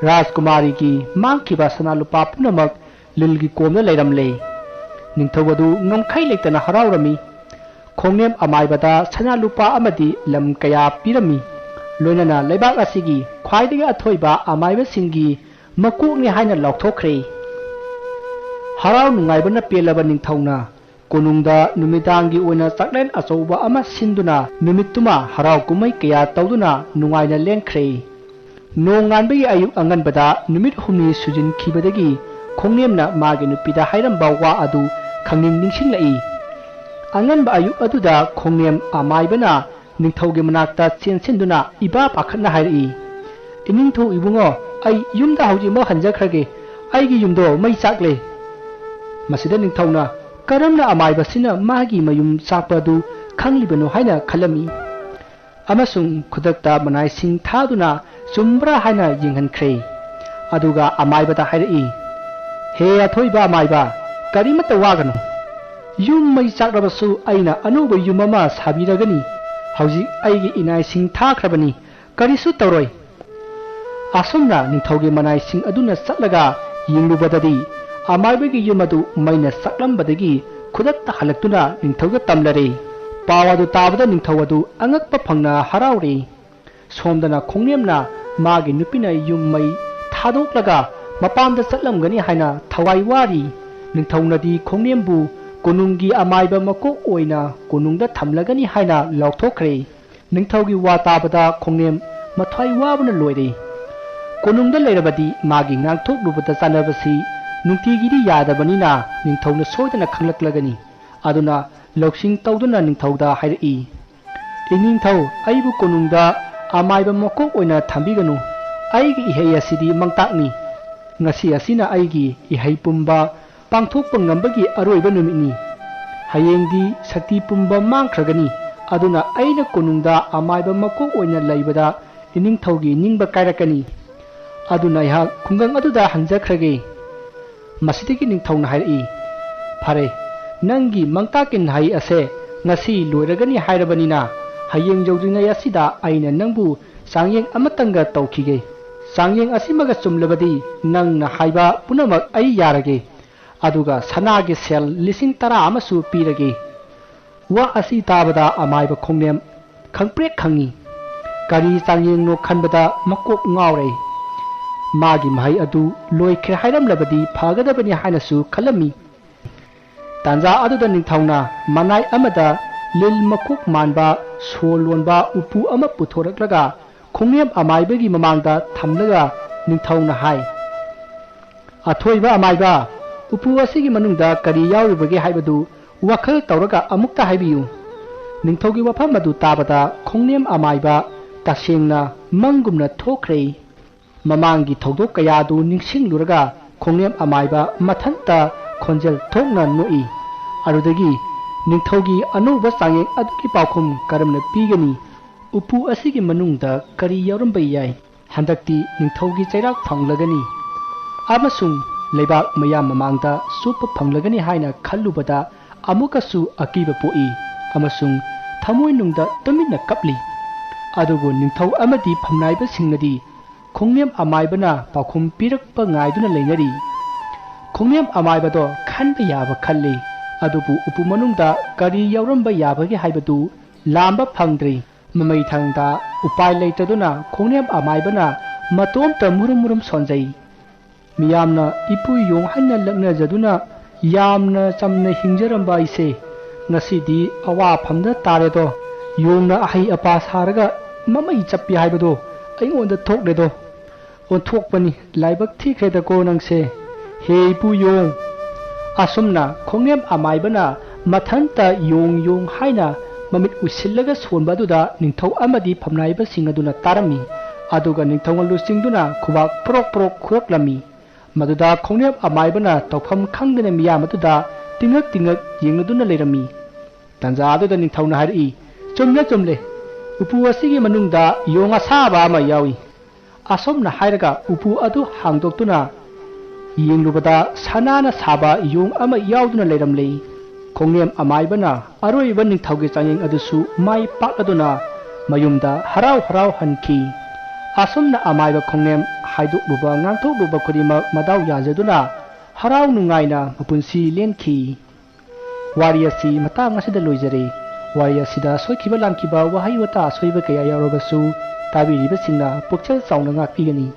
ꯔꯥꯖꯀꯨꯃꯥꯔꯤꯒꯤ ꯃꯥꯡꯈꯤꯕ ꯁꯅꯥ ꯂꯨꯄꯥ ꯄꯨꯝꯅꯃꯛ ꯂꯤꯜꯒꯤ ꯀꯣꯝꯗ ꯂꯩꯔꯝꯂꯦ꯫ ꯅꯤꯡꯊꯧ ꯑꯗꯨ ꯉꯝꯈꯩ ꯂꯩꯇꯅ ꯍꯔꯥꯎꯔꯝꯃꯤ꯫ ꯈꯣꯡꯅꯦꯝ ꯑꯃꯥꯏꯕꯗ ꯁꯅꯥ ꯂꯨꯄꯥ ꯑꯃꯗꯤ ꯂꯝ ꯀꯌꯥ ꯄꯤꯔꯝꯃꯤ꯫ ꯂꯣꯏꯅꯅ ꯂꯩꯕꯥꯛ ꯑꯁꯤꯒꯤ ꯈ꯭ꯋꯥꯏꯗꯒꯤ ꯑꯊꯣꯏꯕ ꯑꯃꯥꯏꯕꯁꯤꯡꯒꯤ ꯃꯀꯣꯛꯅꯤ ꯍꯥꯏꯅ ꯂꯥꯎꯊꯣꯛꯈ꯭ꯔꯦ꯫ ꯍꯔꯥꯎ ꯅꯨꯡꯉꯥꯏꯕꯅ ꯄꯦꯜꯂꯕ ꯅꯤꯡꯊꯧꯅ ꯀꯣꯅꯨꯡꯗ ꯅꯨꯃꯤꯗꯥꯡꯒꯤ ꯑꯣꯏꯅ ꯆꯥꯛꯂꯦꯟ ꯑꯆꯧꯕ ꯑꯃ ꯁꯤꯟꯗꯨꯅ ꯅꯨꯃꯤꯠꯇꯨꯃ ꯍꯔꯥꯎ ꯀꯨꯝꯍꯩ ꯀꯌꯥ ꯇꯧꯗꯨꯅ ꯅꯨꯡꯉꯥꯏꯅ ꯂꯦꯟꯈ꯭ꯔꯦ꯫ ꯅꯣꯡꯉꯥꯟꯕꯒꯤ ꯑꯌꯨꯛ ꯑꯉꯟꯕꯗ ꯅꯨꯃꯤꯠ ꯍꯨꯝꯅꯤ ꯁꯨꯖꯤꯟꯈꯤꯕꯗꯒꯤ ꯈꯣꯡꯅꯦꯝꯅ ꯃꯥꯒꯤ ꯅꯨꯄꯤꯗ ꯍꯥꯏꯔꯝꯕ ꯋꯥ ꯑꯗꯨ ꯈꯪꯅꯤꯡ ꯅꯤꯡꯁꯤꯡꯂꯛꯏ꯫ ꯑꯉꯟꯕ ꯑꯌꯨꯛ ꯑꯗꯨꯗ ꯈꯣꯡꯅꯦꯝ ꯑꯃꯥꯏꯕꯅ ꯅꯤꯡꯊꯧꯒꯤ ꯃꯅꯥꯛꯇ ꯆꯦꯟꯁꯤꯟꯗꯨꯅ ꯏꯕꯥ ꯄꯥꯈꯠꯅ ꯍꯥꯏꯔꯛꯏ, "ꯏꯅꯤꯡꯊꯧ ꯏꯕꯨꯡꯉꯣ, ꯑꯩ ꯌꯨꯝꯗ ꯍꯧꯖꯤꯛꯃꯛ ꯍꯟꯖꯈ꯭ꯔꯒꯦ꯫ ꯑꯩꯒꯤ ꯌꯨꯝꯗꯣ ꯃꯩ ꯆꯥꯛꯂꯦ꯫" ꯃꯁꯤꯗ ꯅꯤꯡꯊꯧꯅ, "ꯀꯔꯝꯅ ꯑꯃꯥꯏꯕꯁꯤꯅ ꯃꯥꯒꯤ ꯃꯌꯨꯝ ꯆꯥꯛꯄ ꯑꯗꯨ ꯈꯪꯂꯤꯕꯅꯣ?" ꯍꯥꯏꯅ ꯈꯜꯂꯝꯃꯤ꯫ ꯑꯃꯁꯨꯡ ꯈꯨꯗꯛꯇ ꯃꯅꯥꯏꯁꯤꯡ ꯊꯥꯗꯨꯅ ꯆꯨꯝꯕ꯭ꯔꯥ ꯍꯥꯏꯅ ꯌꯦꯡꯍꯟꯈ꯭ꯔꯦ꯫ ꯑꯗꯨꯒ ꯑꯃꯥꯏꯕꯗ ꯍꯥꯏꯔꯛꯏ, "ꯍꯦ ꯑꯊꯣꯏꯕ ꯑꯃꯥꯏꯕ, ꯀꯔꯤꯃꯠꯇ ꯋꯥꯒꯅꯨ꯫ ꯌꯨꯝ ꯃꯩ ꯆꯥꯛꯂꯕꯁꯨ ꯑꯩꯅ ꯑꯅꯧꯕ ꯌꯨꯝ ꯑꯃ ꯁꯥꯕꯤꯔꯒꯅꯤ꯫ ꯍꯧꯖꯤꯛ ꯑꯩꯒꯤ ꯏꯅꯥꯏꯁꯤꯡ ꯊꯥꯈ꯭ꯔꯕꯅꯤ, ꯀꯔꯤꯁꯨ ꯇꯧꯔꯣꯏ꯫" ꯑꯁꯨꯝꯅ ꯅꯤꯡꯊꯧꯒꯤ ꯃꯅꯥꯏꯁꯤꯡ ꯑꯗꯨꯅ ꯆꯠꯂꯒ ꯌꯦꯡꯂꯨꯕꯗꯗꯤ, ꯑꯃꯥꯏꯕꯒꯤ ꯌꯨꯝ ꯑꯗꯨ ꯃꯩꯅ ꯆꯥꯛꯂꯝꯕꯗꯒꯤ ꯈꯨꯗꯛꯇ ꯍꯜꯂꯛꯇꯨꯅ ꯅꯤꯡꯊꯧꯗ ꯇꯝꯂꯔꯦ꯫ ꯄꯥꯎ ꯑꯗꯨ ꯇꯥꯕꯗ ꯅꯤꯡꯊꯧ ꯑꯗꯨ ꯑꯉꯛꯄ ꯐꯪꯅ ꯍꯔꯥꯎꯔꯦ꯫ ꯁꯣꯝꯗꯅ ꯈꯣꯡꯅꯦꯝꯅ ꯃꯥꯒꯤ ꯅꯨꯄꯤꯅ ꯌꯨꯝ ꯃꯩ ꯊꯥꯗꯣꯛꯂꯒ ꯃꯄꯥꯝꯗ ꯆꯠꯂꯝꯒꯅꯤ ꯍꯥꯏꯅ ꯊꯋꯥꯏ ꯋꯥꯔꯤ꯫ ꯅꯤꯡꯊꯧꯅꯗꯤ ꯈꯣꯡꯅꯦꯝꯕꯨ ꯀꯣꯅꯨꯡꯒꯤ ꯑꯃꯥꯏꯕ ꯃꯀꯣꯛ ꯑꯣꯏꯅ ꯀꯣꯅꯨꯡꯗ ꯊꯝꯂꯒꯅꯤ ꯍꯥꯏꯅ ꯂꯥꯎꯊꯣꯛꯈ꯭ꯔꯦ꯫ ꯅꯤꯡꯊꯧꯒꯤ ꯋꯥ ꯇꯥꯕꯗ ꯈꯣꯡꯅꯦꯝ ꯃꯊ꯭ꯋꯥꯏ ꯋꯥꯕꯅ ꯂꯣꯏꯔꯦ꯫ ꯀꯣꯅꯨꯡꯗ ꯂꯩꯔꯕꯗꯤ ꯃꯥꯒꯤ ꯉꯥꯡꯊꯣꯛꯂꯨꯕꯗ ꯆꯥꯟꯅꯕꯁꯤ ꯅꯨꯡꯇꯤꯒꯤꯗꯤ ꯌꯥꯗꯕꯅꯤꯅ ꯅꯤꯡꯊꯧꯅ ꯁꯣꯏꯗꯅ ꯈꯪꯂꯛꯂꯒꯅꯤ꯫ ꯑꯗꯨꯅ ꯂꯧꯁꯤꯡ ꯇꯧꯗꯨꯅ ꯅꯤꯡꯊꯧꯗ ꯍꯥꯏꯔꯛꯏ, "ꯏꯅꯤꯡꯊꯧ, ꯑꯩꯕꯨ ꯀꯣꯅꯨꯡꯗ ꯑꯃꯥꯏꯕ ꯃꯀꯣꯛ ꯑꯣꯏꯅ ꯊꯝꯕꯤꯒꯅꯨ꯫ ꯑꯩꯒꯤ ꯏꯍꯩ ꯑꯁꯤꯗꯤ ꯃꯥꯡꯇꯥꯛꯅꯤ꯫ ꯉꯁꯤ ꯑꯁꯤꯅ ꯑꯩꯒꯤ ꯏꯍꯩ ꯄꯨꯝꯕ ꯄꯥꯡꯊꯣꯛꯄ ꯉꯝꯕꯒꯤ ꯑꯔꯣꯏꯕ ꯅꯨꯃꯤꯠꯅꯤ꯫ ꯍꯌꯦꯡꯗꯤ ꯁꯛꯇꯤ ꯄꯨꯝꯕ ꯃꯥꯡꯈ꯭ꯔꯒꯅꯤ꯫ ꯑꯗꯨꯅ ꯑꯩꯅ ꯀꯣꯅꯨꯡꯗ ꯑꯃꯥꯏꯕ ꯃꯀꯣꯛ ꯑꯣꯏꯅ ꯂꯩꯕꯗ ꯏꯅꯤꯡꯊꯧꯒꯤ ꯅꯤꯡꯕ ꯀꯥꯏꯔꯛꯀꯅꯤ꯫ ꯑꯗꯨꯅ ꯑꯩꯍꯥꯛ ꯈꯨꯡꯒꯪ ꯑꯗꯨꯗ ꯍꯟꯖꯈ꯭ꯔꯒꯦ꯫" ꯃꯁꯤꯗꯒꯤ ꯅꯤꯡꯊꯧꯅ ꯍꯥꯏꯔꯛꯏ, "ꯐꯔꯦ, ꯅꯪꯒꯤ ꯃꯪꯇꯥꯛꯀꯤ ꯅꯍꯩ ꯑꯁꯦ ꯉꯁꯤ ꯂꯣꯏꯔꯒꯅꯤ ꯍꯥꯏꯔꯕꯅꯤꯅ, ꯍꯌꯦꯡ ꯌꯧꯗ꯭ꯔꯤꯉꯩ ꯑꯁꯤꯗ ꯑꯩꯅ ꯅꯪꯕꯨ ꯆꯥꯡꯌꯦꯡ ꯑꯃꯇꯪꯒ ꯇꯧꯈꯤꯒꯦ꯫ ꯆꯥꯡꯌꯦꯡ ꯑꯁꯤꯃꯒ ꯆꯨꯝꯂꯕꯗꯤ ꯅꯪꯅ ꯍꯥꯏꯕ ꯄꯨꯝꯅꯃꯛ ꯑꯩ ꯌꯥꯔꯒꯦ꯫ ꯑꯗꯨꯒ ꯁꯅꯥꯒꯤ ꯁꯦꯜ ꯂꯤꯁꯤꯡ ꯇꯔꯥ ꯑꯃꯁꯨ ꯄꯤꯔꯒꯦ꯫" ꯋꯥ ꯑꯁꯤ ꯇꯥꯕꯗ ꯑꯃꯥꯏꯕ ꯈꯣꯡꯅꯦꯝ ꯈꯪꯄ꯭ꯔꯦꯛ ꯈꯪꯉꯤ꯫ ꯀꯔꯤ ꯆꯥꯡꯌꯦꯡꯅꯣ ꯈꯟꯕꯗ ꯃꯀꯣꯛ ꯉꯥꯎꯔꯦ꯫ ꯃꯥꯒꯤ ꯃꯍꯩ ꯑꯗꯨ ꯂꯣꯏꯈ꯭ꯔꯦ ꯍꯥꯏꯔꯝꯂꯕꯗꯤ ꯐꯒꯗꯕꯅꯤ ꯍꯥꯏꯅꯁꯨ ꯈꯜꯂꯝꯃꯤ꯫ ꯇꯥꯟꯖꯥ ꯑꯗꯨꯗ ꯅꯤꯡꯊꯧꯅ ꯃꯅꯥꯏ ꯑꯃꯗ ꯂꯤꯜ ꯃꯀꯣꯛ ꯃꯥꯟꯕ ꯁꯣ ꯂꯣꯟꯕ ꯎꯄꯨ ꯑꯃ ꯄꯨꯊꯣꯔꯛꯂꯒ ꯈꯣꯡꯅꯦꯝ ꯑꯃꯥꯏꯕꯒꯤ ꯃꯃꯥꯡꯗ ꯊꯝꯂꯒ ꯅꯤꯡꯊꯧꯅ ꯍꯥꯏ, "ꯑꯊꯣꯏꯕ ꯑꯃꯥꯏꯕ, ꯎꯄꯨ ꯑꯁꯤꯒꯤ ꯃꯅꯨꯡꯗ ꯀꯔꯤ ꯌꯥꯎꯔꯤꯕꯒꯦ ꯍꯥꯏꯕꯗꯨ ꯋꯥꯈꯜ ꯇꯧꯔꯒ ꯑꯃꯨꯛꯇ ꯍꯥꯏꯕꯤꯌꯨ꯫" ꯅꯤꯡꯊꯧꯒꯤ ꯋꯥꯐꯝ ꯑꯗꯨ ꯇꯥꯕꯗ ꯈꯣꯡꯅꯦꯝ ꯑꯃꯥꯏꯕ ꯇꯁꯦꯡꯅ ꯃꯪꯒꯨꯝꯅ ꯊꯣꯛꯈ꯭ꯔꯦ꯫ ꯃꯃꯥꯡꯒꯤ ꯊꯧꯗꯣꯛ ꯀꯌꯥ ꯑꯗꯨ ꯅꯤꯡꯁꯤꯡꯂꯨꯔꯒ ꯈꯣꯡꯅꯦꯝ ꯑꯃꯥꯏꯕ ꯃꯊꯟꯇ ꯈꯣꯟꯖꯦꯜ ꯊꯣꯛꯅ ꯅꯣꯛꯏ꯫ ꯑꯗꯨꯗꯒꯤ ꯅꯤꯡꯊꯧꯒꯤ ꯑꯅꯧꯕ ꯆꯥꯡꯌꯦꯡ ꯑꯗꯨꯒꯤ ꯄꯥꯎꯈꯨꯝ ꯀꯔꯝꯅ ꯄꯤꯒꯅꯤ? ꯎꯄꯨ ꯑꯁꯤꯒꯤ ꯃꯅꯨꯡꯗ ꯀꯔꯤ ꯌꯥꯎꯔꯝꯕ ꯌꯥꯏ? ꯍꯟꯗꯛꯇꯤ ꯅꯤꯡꯊꯧꯒꯤ ꯆꯩꯔꯥꯛ ꯐꯪꯂꯒꯅꯤ ꯑꯃꯁꯨꯡ ꯂꯩꯕꯥꯛ ꯃꯌꯥꯝ ꯃꯃꯥꯡꯗ ꯆꯣꯞꯄ ꯐꯪꯂꯒꯅꯤ ꯍꯥꯏꯅ ꯈꯜꯂꯨꯕꯗ ꯑꯃꯨꯛꯀꯁꯨ ꯑꯀꯤꯕ ꯄꯣꯛꯏ ꯑꯃꯁꯨꯡ ꯊꯃꯣꯏꯅꯨꯡꯗ ꯇꯨꯃꯤꯟꯅ ꯀꯞꯂꯤ꯫ ꯑꯗꯨꯕꯨ ꯅꯤꯡꯊꯧ ꯑꯃꯗꯤ ꯐꯝꯅꯥꯏꯕꯁꯤꯡꯅꯗꯤ ꯈꯣꯡꯅꯦꯝ ꯑꯃꯥꯏꯕꯅ ꯄꯥꯎꯈꯨꯝ ꯄꯤꯔꯛꯄ ꯉꯥꯏꯗꯨꯅ ꯂꯩꯅꯔꯤ꯫ ꯈꯣꯡꯅꯦꯝ ꯑꯃꯥꯏꯕꯗꯣ ꯈꯟꯕ ꯌꯥꯕ ꯈꯜꯂꯤ, ꯑꯗꯨꯕꯨ ꯎꯄꯨ ꯃꯅꯨꯡꯗ ꯀꯔꯤ ꯌꯥꯎꯔꯝꯕ ꯌꯥꯕꯒꯦ ꯍꯥꯏꯕꯗꯨ ꯂꯥꯝꯕ ꯐꯪꯗ꯭ꯔꯤ꯫ ꯃꯃꯩ ꯊꯪꯗ ꯎꯄꯥꯏ ꯂꯩꯇꯗꯨꯅ ꯈꯣꯡꯅꯦꯝ ꯑꯃꯥꯏꯕꯅ ꯃꯇꯣꯝꯇ ꯃꯨꯔꯨꯝ ꯃꯨꯔꯨꯝ ꯁꯣꯟꯖꯩ꯫ ꯃꯤꯌꯥꯝꯅ ꯏꯄꯨ ꯌꯣꯡ ꯍꯥꯏꯅ ꯂꯛꯅꯖꯗꯨꯅ ꯌꯥꯝꯅ ꯆꯝꯅ ꯍꯤꯡꯖꯔꯝꯕ ꯑꯩꯁꯦ ꯉꯁꯤꯗꯤ ꯑꯋꯥꯐꯝꯗ ꯇꯥꯔꯦꯗꯣ꯫ ꯌꯣꯡꯅ ꯑꯍꯩ ꯑꯄꯥ ꯁꯥꯔꯒ ꯃꯃꯩ ꯆꯞꯄꯤ ꯍꯥꯏꯕꯗꯣ ꯑꯩꯉꯣꯟꯗ ꯊꯣꯛꯂꯦꯗꯣ꯫ ꯑꯣꯟꯊꯣꯛꯄꯅꯤ, ꯂꯥꯏꯕꯛ ꯊꯤꯈ꯭ꯔꯦꯗꯀꯣ ꯅꯪꯁꯦ, ꯍꯦ ꯏꯄꯨ ꯌꯣꯡ꯫ ꯑꯁꯨꯝꯅ ꯈꯣꯡꯅꯦꯝ ꯑꯃꯥꯏꯕꯅ ꯃꯊꯟꯇ ꯌꯣꯡ ꯌꯣꯡ ꯍꯥꯏꯅ ꯃꯃꯤꯠ ꯎꯏꯁꯤꯜꯂꯒ ꯁꯣꯟꯕ ꯑꯗꯨꯗ ꯅꯤꯡꯊꯧ ꯑꯃꯗꯤ ꯐꯝꯅꯥꯏꯕꯁꯤꯡ ꯑꯗꯨꯅ ꯇꯥꯔꯝꯃꯤ꯫ ꯑꯗꯨꯒ ꯅꯤꯡꯊꯧꯅ ꯂꯨꯆꯤꯡꯗꯨꯅ ꯈꯨꯕꯥꯛ ꯄ꯭ꯔꯣꯛ ꯄ꯭ꯔꯣꯛ ꯈꯨꯔꯛꯂꯝꯃꯤ꯫ ꯃꯗꯨꯗ ꯈꯣꯡꯅꯦꯝ ꯑꯃꯥꯏꯕꯅ ꯇꯧꯐꯝ ꯈꯪꯗꯅ ꯃꯤꯌꯥꯝ ꯑꯗꯨꯗ ꯇꯤꯡꯉꯛ ꯇꯤꯡꯉꯛ ꯌꯦꯡꯂꯗꯨꯅ ꯂꯩꯔꯝꯃꯤ꯫ ꯇꯥꯟꯖꯥ ꯑꯗꯨꯗ ꯅꯤꯡꯊꯧꯅ ꯍꯥꯏꯔꯛꯏ, "ꯆꯨꯝꯂꯦ, ꯆꯨꯝꯂꯦ꯫ ꯎꯄꯨ ꯑꯁꯤꯒꯤ ꯃꯅꯨꯡꯗ ꯌꯣꯡ ꯑꯁꯥꯕ ꯑꯃ ꯌꯥꯎꯏ"꯫ ꯑꯁꯨꯝꯅ ꯍꯥꯏꯔꯒ ꯎꯄꯨ ꯑꯗꯨ ꯍꯥꯡꯗꯣꯛꯇꯨꯅ ꯌꯦꯡꯂꯨꯕꯗ ꯁꯅꯥꯅ ꯁꯥꯕ ꯌꯣꯡ ꯑꯃ ꯌꯥꯎꯗꯨꯅ ꯂꯩꯔꯝꯂꯦ꯫ ꯈꯣꯡꯅꯦꯝ ꯑꯃꯥꯏꯕꯅ ꯑꯔꯣꯏꯕ ꯅꯤꯡꯊꯧꯒꯤ ꯆꯥꯡꯌꯦꯡ ꯑꯗꯨꯁꯨ ꯃꯥꯏ ꯄꯥꯛꯂꯗꯨꯅ ꯃꯌꯨꯝꯗ ꯍꯔꯥꯎ ꯍꯔꯥꯎ ꯍꯟꯈꯤ꯫ ꯑꯁꯨꯝꯅ ꯑꯃꯥꯏꯕ ꯈꯣꯡꯅꯦꯝ ꯍꯥꯏꯗꯣꯛꯂꯨꯕ ꯉꯥꯡꯊꯣꯛꯂꯨꯕ ꯈꯨꯗꯤꯡꯃꯛ ꯃꯗꯥꯎ ꯌꯥꯖꯗꯨꯅ ꯍꯔꯥꯎ ꯅꯨꯡꯉꯥꯏꯅ ꯃꯄꯨꯟꯁꯤ ꯂꯦꯟꯈꯤ꯫ ꯋꯥꯔꯤ ꯑꯁꯤ ꯃꯇꯥꯡ ꯑꯁꯤꯗ ꯂꯣꯏꯖꯔꯦ꯫ ꯋꯥꯔꯤ ꯑꯁꯤꯗ ꯁꯣꯏꯈꯤꯕ ꯂꯥꯟꯈꯤꯕ ꯋꯥꯍꯩ ꯋꯥꯇꯥ ꯑꯁꯣꯏꯕ ꯀꯌꯥ ꯌꯥꯎꯔꯕꯁꯨ ꯇꯥꯕꯤꯔꯤꯕꯁꯤꯡꯅ ꯄꯨꯛꯆꯦꯜ ꯆꯥꯎꯅ ꯉꯥꯛꯄꯤꯒꯅꯤ꯫